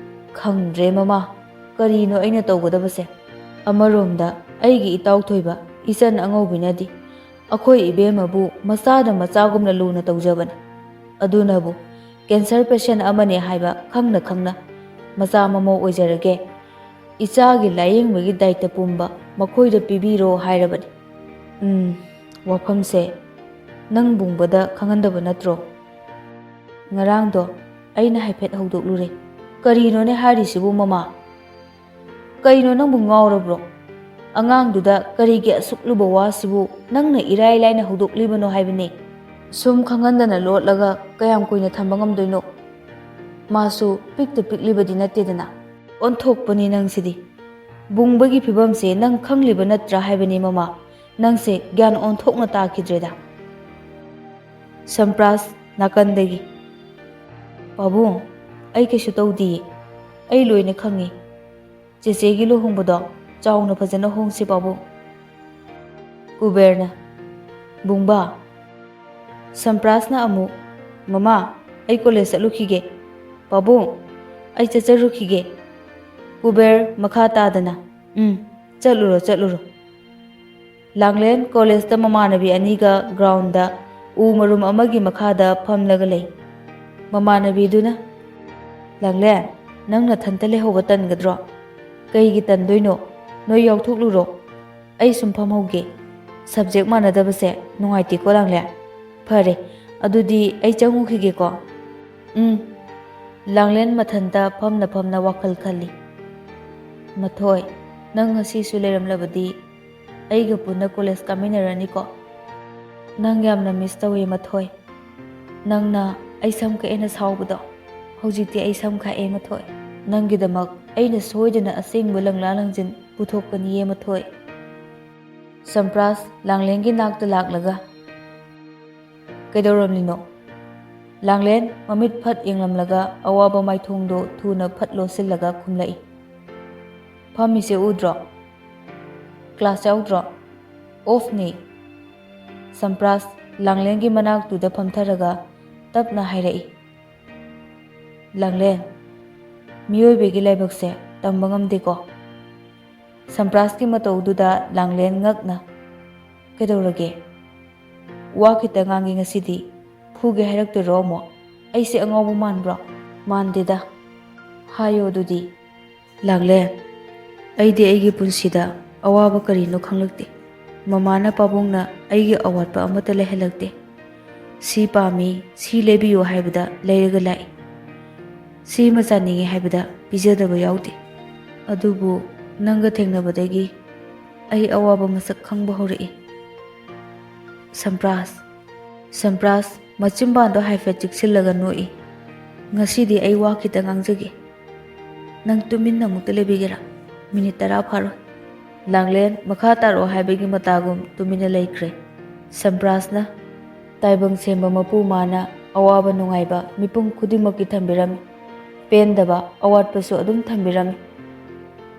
ꯈꯪꯗ꯭ꯔꯦ ꯃꯃꯥ, ꯀꯔꯤꯅꯣ ꯑꯩꯅ ꯇꯧꯒꯗꯕꯁꯦ? ꯑꯃꯔꯣꯝꯗ ꯑꯩꯒꯤ ꯏꯇꯥꯎ ꯊꯣꯏꯕ, ꯏꯆꯟ ꯑꯉꯧꯕꯤꯅꯗꯤ ꯑꯩꯈꯣꯏ ꯏꯕꯦꯝꯃꯕꯨ ꯃꯆꯥꯗ ꯃꯆꯥꯒꯨꯝꯅ ꯂꯨꯅ ꯇꯧꯖꯕꯅꯤ꯫ ꯑꯗꯨꯅꯕꯨ cancer patient ꯑꯃꯅꯤ ꯍꯥꯏꯕ ꯈꯪꯅ ꯈꯪꯅ ꯃꯆꯥ ꯃꯃꯧ ꯑꯣꯏꯖꯔꯒꯦ, ꯏꯆꯥꯒꯤ ꯂꯥꯌꯦꯡꯕꯒꯤ ꯗꯥꯏꯇ ꯄꯨꯝꯕ ꯃꯈꯣꯏꯗ ꯄꯤꯕꯤꯔꯣ ꯍꯥꯏꯔꯕꯅꯤ꯫ ꯎꯝ, ꯋꯥꯐꯝꯁꯦ ꯅꯪ ꯕꯨꯡꯕꯗ ꯈꯪꯍꯟꯗꯕ ꯅꯠꯇ꯭ꯔꯣ? ꯉꯔꯥꯡꯗꯣ ꯑꯩꯅ ꯍꯥꯏꯐꯦꯠ ꯍꯧꯗꯣꯛꯂꯨꯔꯦ꯫ ꯀꯔꯤꯅꯣꯅꯦ ꯍꯥꯏꯔꯤꯁꯤꯕꯨ ꯃꯃꯥ? ꯀꯩꯅꯣ ꯅꯪꯕꯨ ꯉꯥꯎꯔꯕ꯭ꯔꯣ? ꯑꯉꯥꯡꯗꯨꯗ ꯀꯔꯤꯒꯤ ꯑꯁꯨꯛ ꯂꯨꯕ ꯋꯥꯁꯤꯕꯨ ꯅꯪꯅ ꯏꯔꯥꯏ ꯂꯥꯏꯅ ꯍꯧꯗꯣꯛꯂꯤꯕꯅꯣ ꯍꯥꯏꯕꯅꯦ? ꯁꯨꯝ ꯈꯪꯍꯟꯗꯅ ꯂꯣꯠꯂꯒ ꯀꯌꯥꯝ ꯀꯨꯏꯅ ꯊꯝꯕ ꯉꯝꯗꯣꯏꯅꯣ? ꯃꯥꯁꯨ ꯄꯤꯛꯇ ꯄꯤꯛꯂꯤꯕꯗꯤ ꯅꯠꯇꯦꯗꯅ꯫ ꯑꯣꯟꯊꯣꯛꯄꯅꯤ ꯅꯪꯁꯤꯗꯤ꯫ ꯕꯨꯡꯕꯒꯤ ꯐꯤꯕꯝꯁꯦ ꯅꯪ ꯈꯪꯂꯤꯕ ꯅꯠꯇ꯭ꯔꯥ ꯍꯥꯏꯕꯅꯤ ꯃꯃꯥ꯫ ꯅꯪꯁꯦ ꯒ꯭ꯌꯥꯟ ꯑꯣꯟꯊꯣꯛꯅ ꯇꯥꯈꯤꯗ꯭ꯔꯦꯗ꯫ ꯁꯝꯄ꯭ꯔꯥꯁ ꯅꯥꯀꯟꯗꯒꯤ, "ꯄꯥꯕꯨꯡ, ꯑꯩ ꯀꯩꯁꯨ ꯇꯧꯗꯤꯌꯦ꯫ ꯑꯩ ꯂꯣꯏꯅ ꯈꯪꯉꯤ꯫ ꯆꯦꯆꯦꯒꯤ ꯂꯨꯍꯣꯡꯕꯗꯣ ꯆꯥꯎꯅ ꯐꯖꯅ ꯍꯣꯡꯁꯤ, ꯄꯥꯕꯨꯡ꯫ ꯀꯨꯕꯦꯔꯅ, "ꯕꯨꯡꯕꯥ, ꯁꯝꯄ꯭ꯔꯥꯁꯅ ꯑꯃꯨꯛ, 'ꯃꯃꯥ, ꯑꯩ ꯀꯣꯂꯦꯖ ꯆꯠꯂꯨꯈꯤꯒꯦ꯫ ꯄꯥꯕꯨꯡ, ꯑꯩ ꯆꯠꯆꯔꯨꯈꯤꯒꯦ꯫ ꯀꯨꯕꯦꯔ ꯃꯈꯥ ꯇꯥꯗꯅ, ꯎꯝ, ꯆꯠꯂꯨꯔꯣ, ꯆꯠꯂꯨꯔꯣ.'" ꯂꯥꯡꯂꯦꯟ ꯀꯣꯂꯦꯖꯇ ꯃꯃꯥꯟꯅꯕꯤ ꯑꯅꯤꯒ ꯒ꯭ꯔꯥꯎꯟꯗ ꯎ ꯃꯔꯨꯝ ꯑꯃꯒꯤ ꯃꯈꯥꯗ ꯐꯝꯂꯒ ꯂꯩ꯫ ꯃꯃꯥꯟꯅꯕꯤꯗꯨꯅ, "ꯂꯥꯡꯂꯦꯟ, ꯅꯪ ꯅꯊꯟꯇ ꯂꯩꯍꯧꯕ ꯇꯟꯒꯗ꯭ꯔꯣ?" "ꯀꯩꯒꯤ ꯇꯟꯗꯣꯏꯅꯣ? ꯅꯣꯏ ꯌꯥꯎꯊꯣꯛꯂꯨꯔꯣ꯫ ꯑꯩ ꯁꯨꯝ ꯐꯝꯍꯧꯒꯦ꯫ ꯁꯕꯖꯦꯛ ꯃꯥꯟꯅꯗꯕꯁꯦ ꯅꯨꯡꯉꯥꯏꯇꯦꯀꯣ, ꯂꯥꯡꯂꯦꯟ꯫ ꯐꯔꯦ, ꯑꯗꯨꯗꯤ ꯑꯩ ꯆꯪꯉꯨꯈꯤꯒꯦꯀꯣ꯫" "ꯎꯝ꯫" ꯂꯥꯡꯂꯦꯟ ꯃꯊꯟꯇ ꯐꯝꯅ ꯐꯝꯅ ꯋꯥꯈꯜ ꯈꯜꯂꯤ꯫ "ꯃꯊꯣꯏ, ꯅꯪ ꯉꯁꯤꯁꯨ ꯂꯩꯔꯝꯂꯕꯗꯤ ꯑꯩꯒ ꯄꯨꯟꯅ ꯀꯣꯂꯦꯖ ꯀꯥꯃꯤꯟꯅꯔꯅꯤꯀꯣ꯫ ꯅꯪ ꯌꯥꯝꯅ ꯃꯤꯁ ꯇꯧꯏ, ꯃꯊꯣꯏ꯫ ꯅꯪꯅ ꯑꯩ ꯁꯝ ꯀꯛꯑꯦꯅ ꯁꯥꯎꯕꯗꯣ, ꯍꯧꯖꯤꯛꯇꯤ ꯑꯩ ꯁꯝ ꯈꯥꯛꯑꯦ, ꯃꯊꯣꯏ꯫ ꯅꯪꯒꯤꯗꯃꯛ ꯑꯩꯅ ꯁꯣꯏꯗꯅ ꯑꯁꯦꯡꯕ ꯂꯪꯂꯥ ꯂꯪꯖꯤꯟ ꯄꯨꯊꯣꯛꯀꯅꯤꯌꯦ, ꯃꯊꯣꯏ꯫" ꯁꯝꯄ꯭ꯔꯥꯁ ꯂꯥꯡꯂꯦꯟꯒꯤ ꯅꯥꯛꯇ ꯂꯥꯛꯂꯒ, "ꯀꯩꯗꯧꯔꯝꯂꯤꯅꯣ?" ꯂꯥꯡꯂꯦꯟ ꯃꯃꯤꯠ ꯐꯠ ꯌꯦꯡꯂꯝꯂꯒ ꯑꯋꯥꯕ ꯃꯥꯏꯊꯣꯡꯗꯣ ꯊꯨꯅ ꯐꯠ ꯂꯣꯠꯁꯤꯜꯂꯒ ꯈꯨꯝꯂꯛꯏ, "ꯐꯝꯃꯤꯁꯦ ꯎꯗ꯭ꯔꯣ? ꯀ꯭ꯂꯥꯁ ꯌꯥꯎꯗ꯭ꯔꯣ? ꯑꯣꯐꯅꯤ꯫" ꯁꯝꯄ꯭ꯔꯥꯁ ꯂꯥꯡꯂꯦꯟꯒꯤ ꯃꯅꯥꯛꯇꯨꯗ ꯐꯝꯊꯔꯒ ꯇꯞꯅ ꯍꯥꯏꯔꯛꯏ, "ꯂꯥꯡꯂꯦꯟ, ꯃꯤꯑꯣꯏꯕꯒꯤ ꯂꯥꯏꯕꯛꯁꯦ ꯇꯝꯕ ꯉꯝꯗꯦꯀꯣ꯫" ꯁꯝꯄ꯭ꯔꯥꯁꯀꯤ ꯃꯇꯧꯗꯨꯗ ꯂꯥꯡꯂꯦꯟ ꯉꯛꯅ, "ꯀꯩꯗꯧꯔꯒꯦ? ꯋꯥ ꯈꯤꯇ ꯉꯥꯡꯒꯦ ꯉꯁꯤꯗꯤ꯫ ꯐꯨꯒꯦ ꯍꯥꯏꯔꯛꯇꯣꯏꯔꯣ ꯑꯃꯨꯛ? ꯑꯩꯁꯦ ꯑꯉꯥꯎꯕ ꯃꯥꯟꯕ꯭ꯔꯣ? ꯃꯥꯟꯗꯦꯗ꯫ ꯍꯥꯏꯌꯣ ꯑꯗꯨꯗꯤ꯫" "ꯂꯥꯡꯂꯦꯟ, ꯑꯩꯗꯤ ꯑꯩꯒꯤ ꯄꯨꯟꯁꯤꯗ ꯑꯋꯥꯕ ꯀꯔꯤꯅꯣ ꯈꯪꯂꯛꯇꯦ꯫ ꯃꯃꯥꯅ ꯄꯥꯕꯨꯡꯅ ꯑꯩꯒꯤ ꯑꯋꯥꯠꯄ ꯑꯃꯠꯇ ꯂꯩꯍꯜꯂꯛꯇꯦ꯫ ꯁꯤ ꯄꯥꯝꯃꯤ, ꯁꯤ ꯂꯩꯕꯤꯌꯨ ꯍꯥꯏꯕꯗ ꯂꯩꯔꯒ ꯂꯥꯛꯏ꯫ ꯁꯤꯃ ꯆꯥꯅꯤꯡꯉꯤ ꯍꯥꯏꯕꯗ ꯄꯤꯖꯗꯕ ꯌꯥꯎꯗꯦ꯫ ꯑꯗꯨꯕꯨ ꯅꯪꯒ ꯊꯦꯡꯅꯕꯗꯒꯤ ꯑꯩ ꯑꯋꯥꯕ ꯃꯁꯛ ꯈꯪꯕ ꯍꯧꯔꯛꯏ꯫" ꯁꯝꯄ꯭ꯔꯥꯁ꯫ ꯁꯝꯄ꯭ꯔꯥꯁ ꯃꯆꯤꯟꯕꯥꯟꯗꯣ ꯍꯥꯏꯐꯦꯠ ꯆꯤꯛꯁꯤꯜꯂꯒ ꯅꯣꯛꯏ꯫ "ꯉꯁꯤꯗꯤ ꯑꯩ ꯋꯥ ꯈꯤꯇ ꯉꯥꯡꯖꯒꯦ꯫ ꯅꯪ ꯇꯨꯃꯤꯟꯅ ꯑꯃꯨꯛꯇ ꯂꯩꯕꯤꯒꯦꯔꯥ? ꯃꯤꯅꯤꯠ ꯇꯔꯥ ꯐꯥꯔꯣꯏ꯫" ꯂꯥꯡꯂꯦꯟ ꯃꯈꯥ ꯇꯥꯔꯛꯑꯣ ꯍꯥꯏꯕꯒꯤ ꯃꯇꯥꯒꯨꯝ ꯇꯨꯃꯤꯟꯅ ꯂꯩꯈ꯭ꯔꯦ꯫ ꯁꯝꯄ꯭ꯔꯥꯁꯅ, "ꯇꯥꯏꯕꯪ ꯁꯦꯝꯕ ꯃꯄꯨ ꯃꯥꯅ ꯑꯋꯥꯕ ꯅꯨꯡꯉꯥꯏꯕ ꯃꯤꯄꯨꯝ ꯈꯨꯗꯤꯡꯃꯛꯀꯤ ꯊꯝꯕꯤꯔꯝꯃꯤ꯫ ꯄꯦꯟꯗꯕ, ꯑꯋꯥꯠꯄꯁꯨ ꯑꯗꯨꯝ ꯊꯝꯕꯤꯔꯝꯃꯤ꯫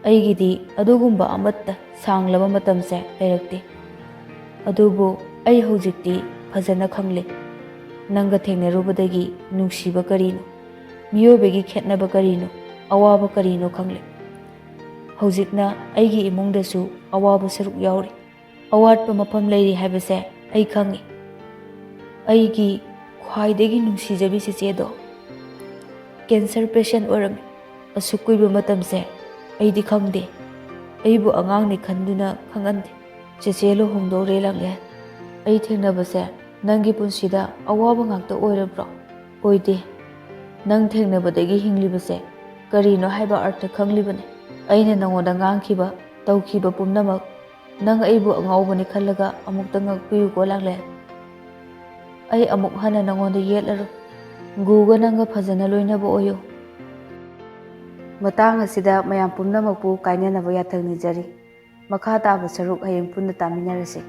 ꯑꯩꯒꯤꯗꯤ ꯑꯗꯨꯒꯨꯝꯕ ꯑꯃꯠꯇ ꯁꯥꯡꯂꯕ ꯃꯇꯝꯁꯦ ꯂꯩꯔꯛꯇꯦ꯫ ꯑꯗꯨꯕꯨ ꯑꯩ ꯍꯧꯖꯤꯛꯇꯤ ꯐꯖꯅ ꯈꯪꯂꯦ꯫ ꯅꯪꯒ ꯊꯦꯡꯅꯔꯨꯕꯗꯒꯤ ꯅꯨꯡꯁꯤꯕ ꯀꯔꯤꯅꯣ, ꯃꯤꯑꯣꯏꯕꯒꯤ ꯈꯦꯠꯅꯕ ꯀꯔꯤꯅꯣ, ꯑꯋꯥꯕ ꯀꯔꯤꯅꯣ ꯈꯪꯂꯦ꯫ ꯍꯧꯖꯤꯛꯅ ꯑꯩꯒꯤ ꯏꯃꯨꯡꯗꯁꯨ ꯑꯋꯥꯕ ꯁꯔꯨꯛ ꯌꯥꯎꯔꯤ꯫ ꯑꯋꯥꯠꯄ ꯃꯐꯝ ꯂꯩꯔꯤ ꯍꯥꯏꯕꯁꯦ ꯑꯩ ꯈꯪꯉꯤ꯫ ꯑꯩꯒꯤ ꯈ꯭ꯋꯥꯏꯗꯒꯤ ꯅꯨꯡꯁꯤꯖꯕꯤ ꯆꯦꯆꯦꯗꯣ ꯀꯦꯟꯁꯔ ꯄꯦꯁꯦꯟ ꯑꯣꯏꯔꯝꯃꯤ꯫ ꯑꯁꯨꯛ ꯀꯨꯏꯕ ꯃꯇꯝꯁꯦ ꯑꯩꯗꯤ ꯈꯪꯗꯦ꯫ ꯑꯩꯕꯨ ꯑꯉꯥꯡꯅꯤ ꯈꯟꯗꯨꯅ ꯈꯪꯍꯟꯗꯦ꯫ ꯆꯦꯆꯦ ꯂꯨꯍꯣꯡꯗꯧꯔꯦ, ꯂꯥꯡꯂꯦꯟ꯫ ꯑꯩ ꯊꯦꯡꯅꯕꯁꯦ ꯅꯪꯒꯤ ꯄꯨꯟꯁꯤꯗ ꯑꯋꯥꯕ ꯉꯥꯛꯇ ꯑꯣꯏꯔꯕ꯭ꯔꯣ? ꯑꯣꯏꯗꯦ꯫ ꯅꯪ ꯊꯦꯡꯅꯕꯗꯒꯤ ꯍꯤꯡꯂꯤꯕꯁꯦ ꯀꯔꯤꯅꯣ ꯍꯥꯏꯕ ꯑꯔꯊ ꯈꯪꯂꯤꯕꯅꯤ꯫ ꯑꯩꯅ ꯅꯉꯣꯟꯗ ꯉꯥꯡꯈꯤꯕ, ꯇꯧꯈꯤꯕ ꯄꯨꯝꯅꯃꯛ ꯅꯪ ꯑꯩꯕꯨ ꯑꯉꯥꯎꯕꯅꯤ ꯈꯜꯂꯒ ꯑꯃꯨꯛꯇ ꯉꯛꯄꯤꯌꯨꯀꯣ, ꯂꯥꯡꯂꯦꯟ꯫ ꯑꯩ ꯑꯃꯨꯛ ꯍꯟꯅ ꯅꯉꯣꯟꯗ ꯌꯦꯠꯂꯔꯣꯏ꯫ ꯒꯨꯒ ꯅꯪꯒ ꯐꯖꯅ ꯂꯣꯏꯅꯕ ꯑꯣꯏꯌꯨ꯫ ꯃꯇꯥꯡ ꯑꯁꯤꯗ ꯃꯌꯥꯝ ꯄꯨꯝꯅꯃꯛꯄꯨ ꯀꯥꯏꯅꯅꯕ ꯌꯥꯊꯪ ꯅꯤꯖꯔꯤ꯫ ꯃꯈꯥ ꯇꯥꯕ ꯁꯔꯨꯛ ꯍꯌꯦꯡ ꯄꯨꯟꯅ ꯇꯥꯃꯤꯟꯅꯔꯁꯤ꯫